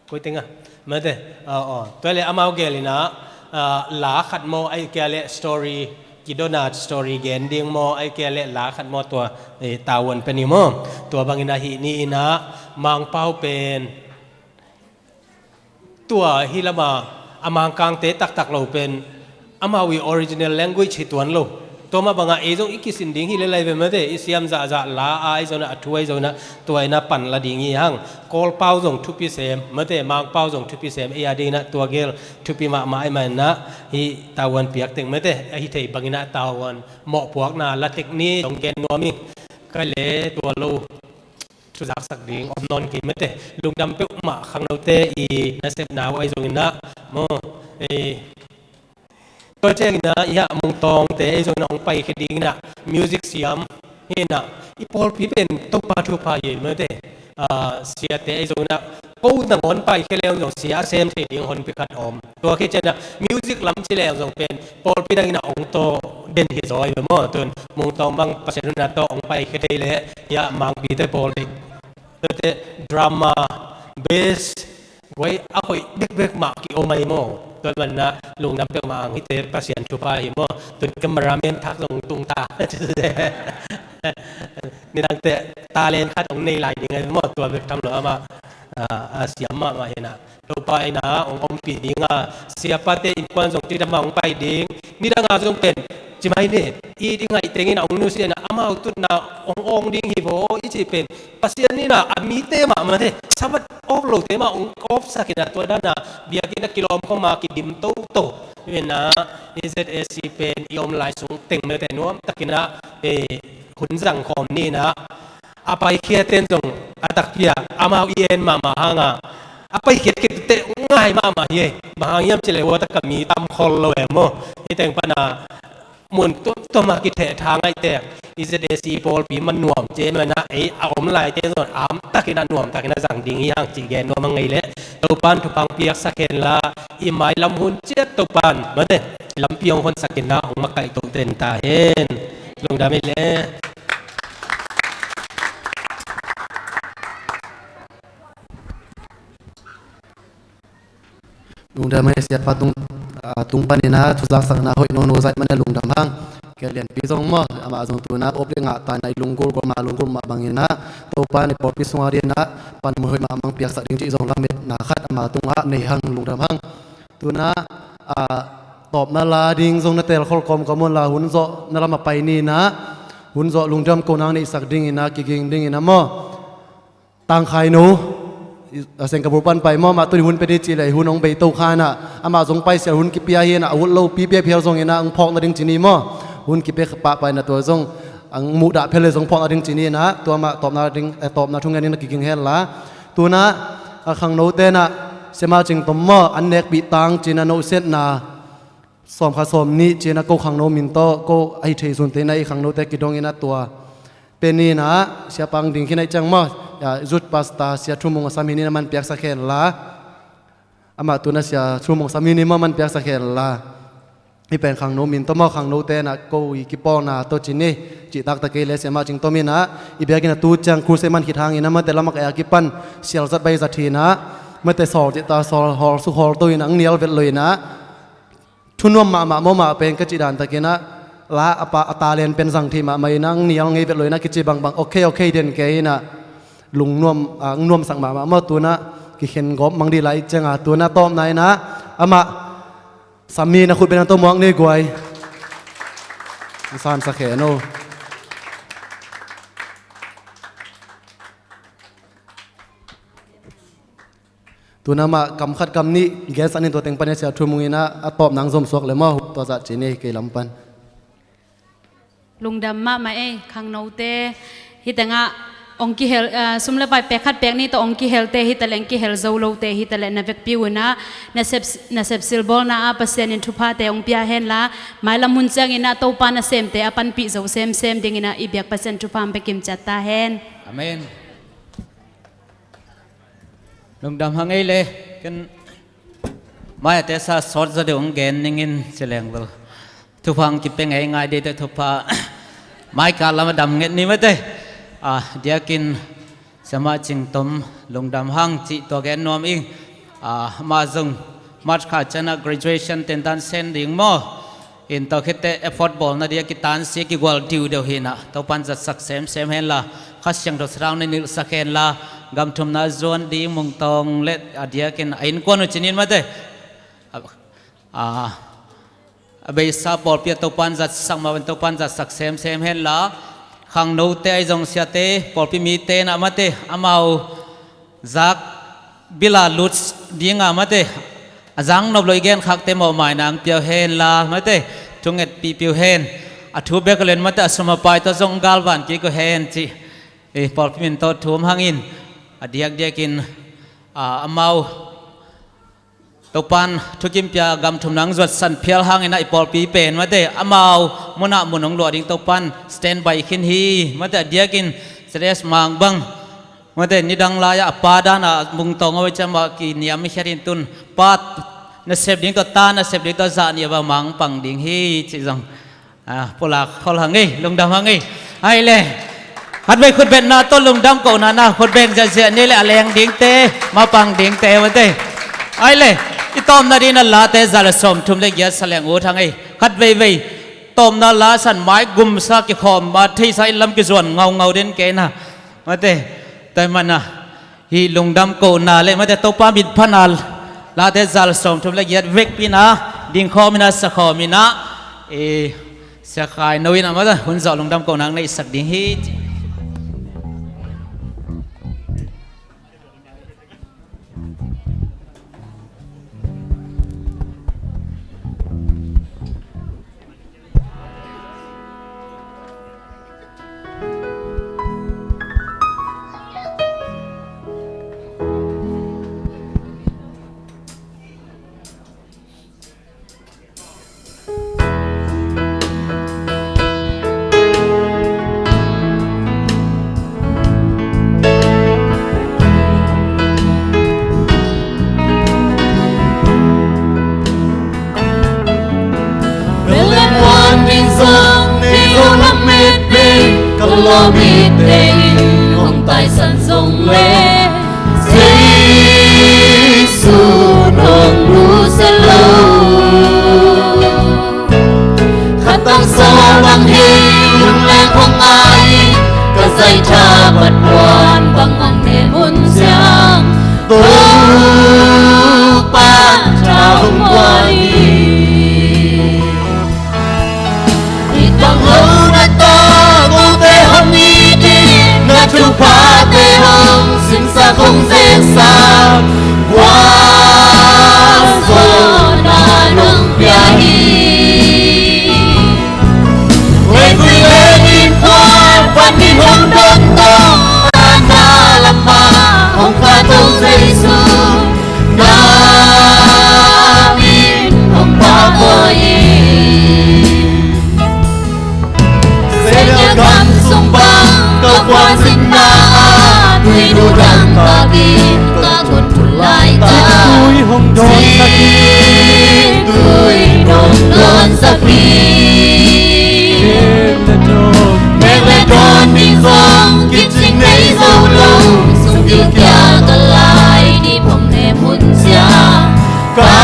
Koi teng ah. Mate, aw, aw. Tua le amau gel in ah, ah, la khat maw, ahih kei leh story, kidona story gen ding maw, ahih kei leh la khat maw tua, eh, tavuan pen hi maw. Tua bang in ah hih ni in ah, Mangpau pen tua hi lam a, a Mangkangte taktak lo pen, amau i original language hi tuan lo. Tua mah bang a ei zong i kisin ding hi le lai ve mate, i siam zahzah la a, ei zong a thu ei zong a tua in ah pan la ding hi hang. Kawlpau zong thupi sem mate, Mangpau zong thupi sem, ei a ding in ah tua gel thupi mahmah ahih man in ah, hih tavuan piak teng mate, a hi thei bang in ah tavuan mawhpuakna la tek ni zong gen nuam ing. Ka le tua lo thuzaksak ding om nawn kei mate. Lungdam peuhmah khangnote i nasepna uh ahi zongin ah maw, eh, tua ciangin ah i ah Mungtawngte ahi zongin ah hong paikhia dingin ah music siam hi in ah, i pawlpi pen Topa thupha hi mate. Ah, siate ahi zongin ah ko nangawn paikhia leng zong sia a sem thei ding honpi khat om. Tua khit ciangin ah music lam ci leng zong pen pawlpi dangin ah hong tawh den hi zaw hi ve maw. Tun Mungtawng bang Pasian hun a tawh hong paikhia thei leh hi ah Mangpite pawl ding. Tuate drama, bass, guai a hoih bekbek mah ki-om ahi maw. Tua man ah lungdam peuhmah ang, hihte Pasian thupha hi maw. Tun cameraman thak zong tung ta. Nidangte talent khat hong nei lai ding ahi maw. Tua bek tham lo amah, ah, a siam mahmah hi na. Topa in ah hong ompih ding a, siapate innkuan zong cidam a hong pai ding. Nidang a zong pen Ci mai ni, i ding ngaih tengin a hong nusia in ah, amau tutna hong awng ding hi vaw i cih pen, Pasian in ah a mite mahmah te, Sabbath off lote mah hong off sak in ah, tua dan a biakinn ah kilawm khawm a kidim toto. Tua in ah, i Z A C pen i om lai sung teng mite nuam takin ah, eh, hun zang khawm ni in ah, a paikhiat ten zong a takpi a amau i en mahmah hang a, a paikhiat khit teh ngai mahmah hi. Bang hang hiam cih leh, ua tak a mi tam khol lo e maw. Hih teng pan a mun tuamtuam a kitheh tha ngaihte, i Z A C pawlpi mah nuam ci e, nuam in ah, ei a om lai ten zong a om takin ah, nuam takin ah zang ding hi hang cih gen nuam a ngei leh, Topa'n thupha hong piaksak hen la, i mailam hun ciat Topa'n mate lampi hong honsak in ah, hong makaih to ten ta hen. Lungdam ei le. Lungdam ei, siapa tung, ah, tung panin ah thuzaksakna hoih nono zah mah na lungdam hang. Kei lianpi zong maw, amah zong tu in ah op le ngah ta in ah, i lunggulh gol mah, lunggulh mah bangin ah, Topa'n i pawlpi sungah dingin ah panmun hoih mahmah piaksak ding cih zong lametna khat ama tungah nei hang, lungdam hang. Tu in ah, ah, tawpna la ding zong na telkhol kawmkawm un la, hun zawhna lam a pai ni in ah, hun zawh lungdam kohna neihsak dingin ah, kiging dingin ah maw. Tangkhai nu, a, Singapore pan pai maw, amah tuni hun pia ni ci leh, hun hong bei to kha in ah, amah zong paisial hun kipia hi in ah, a ut lopi pia phial zongin ah hong phawk nading ci ni maw. Hun kipia pahpah in ah, tua zong hong muhdah phial leh zong phawk nading ci ni in ah, tua mah tawpna ding, eh, tawpna thungen in ah kiging hen la. Tu in ah, a, khangnote in ah, Siama Cing Tom maw, an nekpih tang ci in ah, nohsiatna sawm khat sawm nih ci in ah, ko khangno min tawh, ko ahi thei sunte in ah, i khangnote kidong in ah, tua pen ni in ah, siapa hong ding khin ahih ciang maw, ya, youth pastor Sia Thu Mung a sam hi ni in ah, man piaksak hen la. Amah tu in ah Sia Thu Mung sam hi ni maw, man piaksak hen la. Hih pen khangno min tawh maw, khangnote in ah ko i kipawlna tawh ci ni, cih taktak kei leh Siama Cing Tom in ah, i biakinn ah tu ciang crusade man khit hangin ah, mate lam a kai a kipan sial zat bai zat hi in ah, mate sawl cih ta sawl, hawl suk hawl to in ah, hong nial vet lo in ah, thunuam mahmah maw, mah pen ka cih dan takin ah, la a pa, a talent pen zang thei mahmah in ah, hong nial ngei vet lo in ah, kici bangbang, okay, okay, den kei in ah, lungnuam, ah, hong nuamsak mahmah maw, tu in ah kikhen gawp mang ding lai ciang a, tu in ah tawpna in ah, amah sam mi in ah khut beng in ah tawh muak ni guai. Hong sansak hen aw. Tu in ah amah kam khat kam nih gensak ni, tua teng pan in ah Sia Thu Mung in ah a tawpna hong zom suak leh maw, tua zah ci ni kei lam pan. Lungdam mahmah ei, khangnote. Hih teng ah hong kihel, ah, sum le pai pek khat pek nih tawh hong kihelte hi ta leh, hong kihel zo lote hi ta leh, na vekpi un ah, nasep, nasep silbawlna ah Pasian in thuphate hong pia hen la, mailam hun ciangin ah Topa nasemte a panpih zo semsem dingin ah i biak Pasian thupha hong pia kimciat ta hen. Amen. Lungdam hang ei le, ken mai a tesa sawt zaw deuh hong gen ning in ci leng bel, thupha hong kipia ngei ngai ding teh, thupha mai kal lam a dam nget ni mate. A, diakin Siama Cing Tom lungdam hang cih tua gen nuam ing. A, amah zong March kha ciang ah graduation tentan sen ding maw. In tua khit teh effort bawlna ding a kitansia kigual diudeu hi in ah, Topa'n zatsak semsem hen la, Kha Siangtho Thlarau na nilhsak hen la, gam thumna zuan ding Mung Tawng le a diakin a innkuan uh ci ni in mate. A, a, a beisa pawlpi ah Topa'n zatsak mah bangin Topa'n zatsak semsem hen la, khangnote ahi zong siate, pawlpi mite in ah mate, amau zak bil a lut ding a mate, a zang nop loh i genkhakte mawhmaina hong pia uh hen la mate, thungetpihpih uh hen. A thu bek a lian mate, a sum a pai tawh zong galvan kik uh hen cih, eh, pawlpi min tawh thum hang in, a diakdiakin, a, amau Topa'n thukim pia gam thumna hong zuatsan phial hangin ah i pawlpi pen mate, amau mun ah mun hong luah ding Topa'n standby khin hi mate, a diakin Z S Mang bang mate, nidang lai-ah a pa dan a Mung Tawng a hoih ciang mah kiniamkhiat in, tun pa nasep ding tawh, ta nasep ding tawh zah nih a bang Mang pang ding hi cih zong, a, pulak khol hang ei, lungdam hang ei. Ai le, khatvei khutbetna tawh lungdam kohna na khutbet ziahziah ni le, a leng dingte, mapang dingte mate. Ai le, i tawpna dingin a Late za le sawmthum le giat sa leng ut hang ei. Khatveivei tawpna la san, mai gumsa kikhawm a, theihsa inn lam kizuan ngaungau den kei na mate. Tua ahih manin ah, hih lungdam kohna le mate, Topa min phatna, Late za le sawmthum le giat vekpi in ah dingkhawm in ah, sakhawm in ah, eh, Sia Khai, no in a mah hun zawh lungdam kohna neihsak ding hi. Bel lem wan ding zong nei lo lamet pen, ka lawmte in hong taisan zong leh, Jesu nong nusia lo. Khatang sawlbang hi, lungleng hong ngai, ka zaitha pat puan bang hong ne mun siang, Topa tha hong guan hi. It bang lo na ta, kote hong it in, na thuphate hong sinsak hong zeksak, gualzawhna nong pia hi. Leivui le innkuan panin hong dong to, a na lamah hong kha to Jesu, na min hong pha ko hi. Selah gam sung bang ka khualzinna ah, tui lu dang ka kin ka gun thul laitak, tui hong dawnsak hi. Tui hong dawnsak hi. Mek le dawn ding zong kicing nei zo lo, sung gilkial ka lai dip hong ne mun siang, ka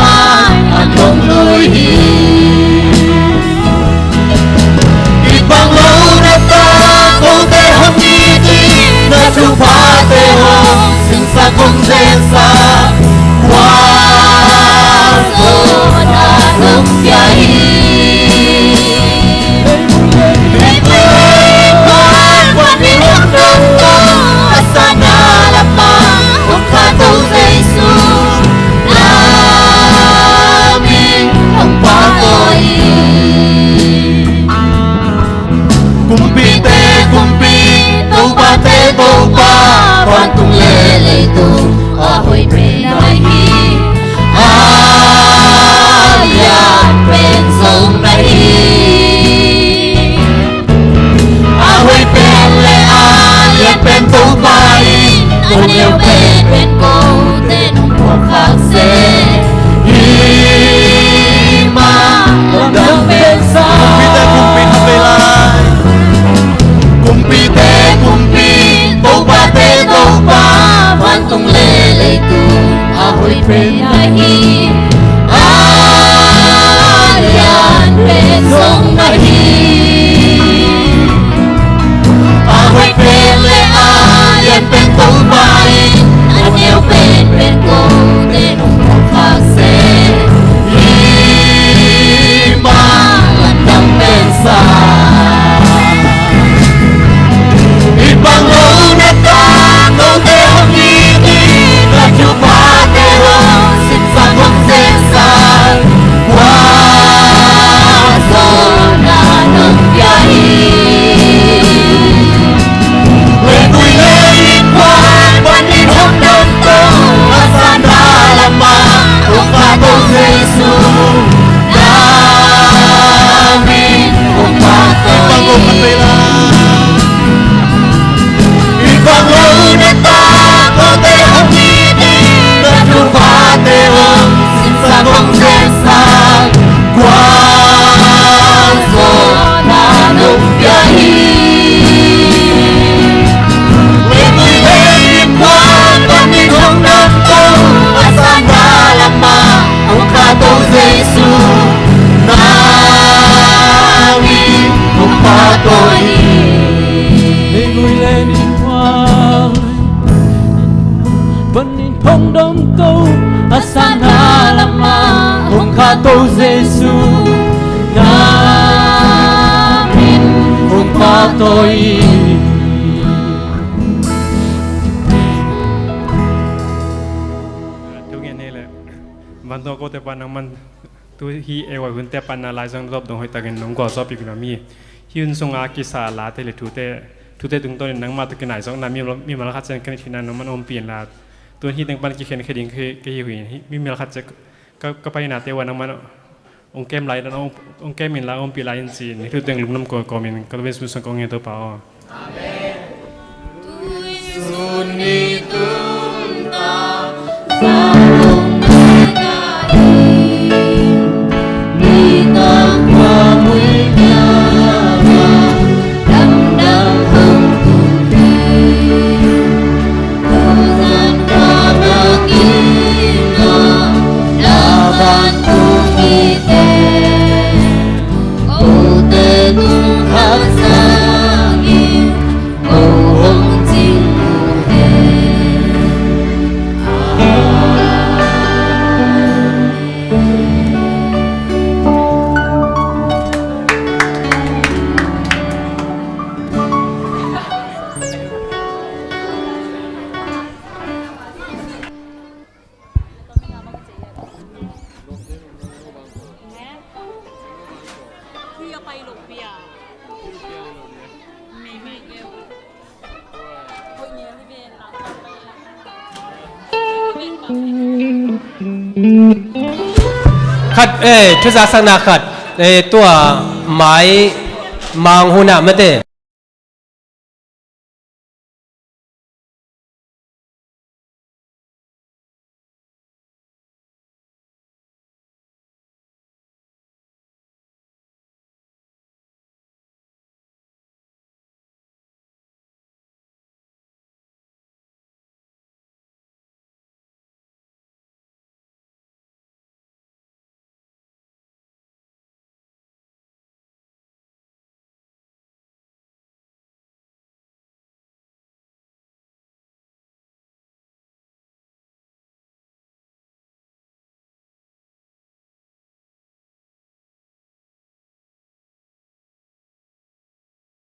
mai an hong lui hi. It bang lo na ta, kote hong it in, na thuphate hong sinsak hong zeksak, gualzawhna nong pia hi. Leivui le innkuan panin hong dong to, a sanna lamah hong kha to Jesu, na min hong pha ko hi. Kumpite Kumpi, Topate Topa, vantung le leitung a hoih pen na hi, a lian pen zong na hi. A hoih pen le a lian pen Topa in, a neu pen pen kote nong puak khak seh, hi mah lamdang pen sa. Kumpite kumpi hong vei lai. Kumpite Kumpi, Topate Topa, vantung le leitung a hoih pen na hi, a lian pen zong na hi. A hoih pen le a lian pen Topa in, a neu pen pen kote nong puak khak seh, hi mah lamdang pen sa. It bang lo na ta, kote hong it in, na thuphate hong sinsak hong zeksak, gualzawhna nong pia hi. Leivui le innkuan panin hong dong to, a sanna lamah hong kha to Jesu, na min hong pha ko hi. It bang lo na ta, kote hong it in, na thuphate hong sinsak hong zeksak, gualzawhna nong pia hi. Leivui le innkuan panin hong dong to, a sanna lamah hong kha to Jesu, na min hong pha ko hi. Leivui le innkuan panin hong dong to, a sanna lamah hong kha to Jesu, Ka min hong pahtawi. Tung en hi le. Vantung a kote pa nangman tu hi ei huai hunte pan na lai zong dop dong hoih takin nong gualzawhpih pah hi. Hih hun sunga kisa late le thute, thute tungtawnin nangmah tawh kinaizawkna mimal, mimal khat ciang ka neih theihna nangman ompih inla, tu-in hih teng pan kikhen khia ding ka hi, ka hi uh hi. Mimal khat ciang ka, ka painate uh a nangman hong kem lai, hong, hong kem inla ompih lai in ci-in hih thu teng lungnuam kawmkawmin ka lungsim sung kong ngen, Topa aw. Amen. Khat, eh, thuzasakna khat, eh, tua mai mang huna mate.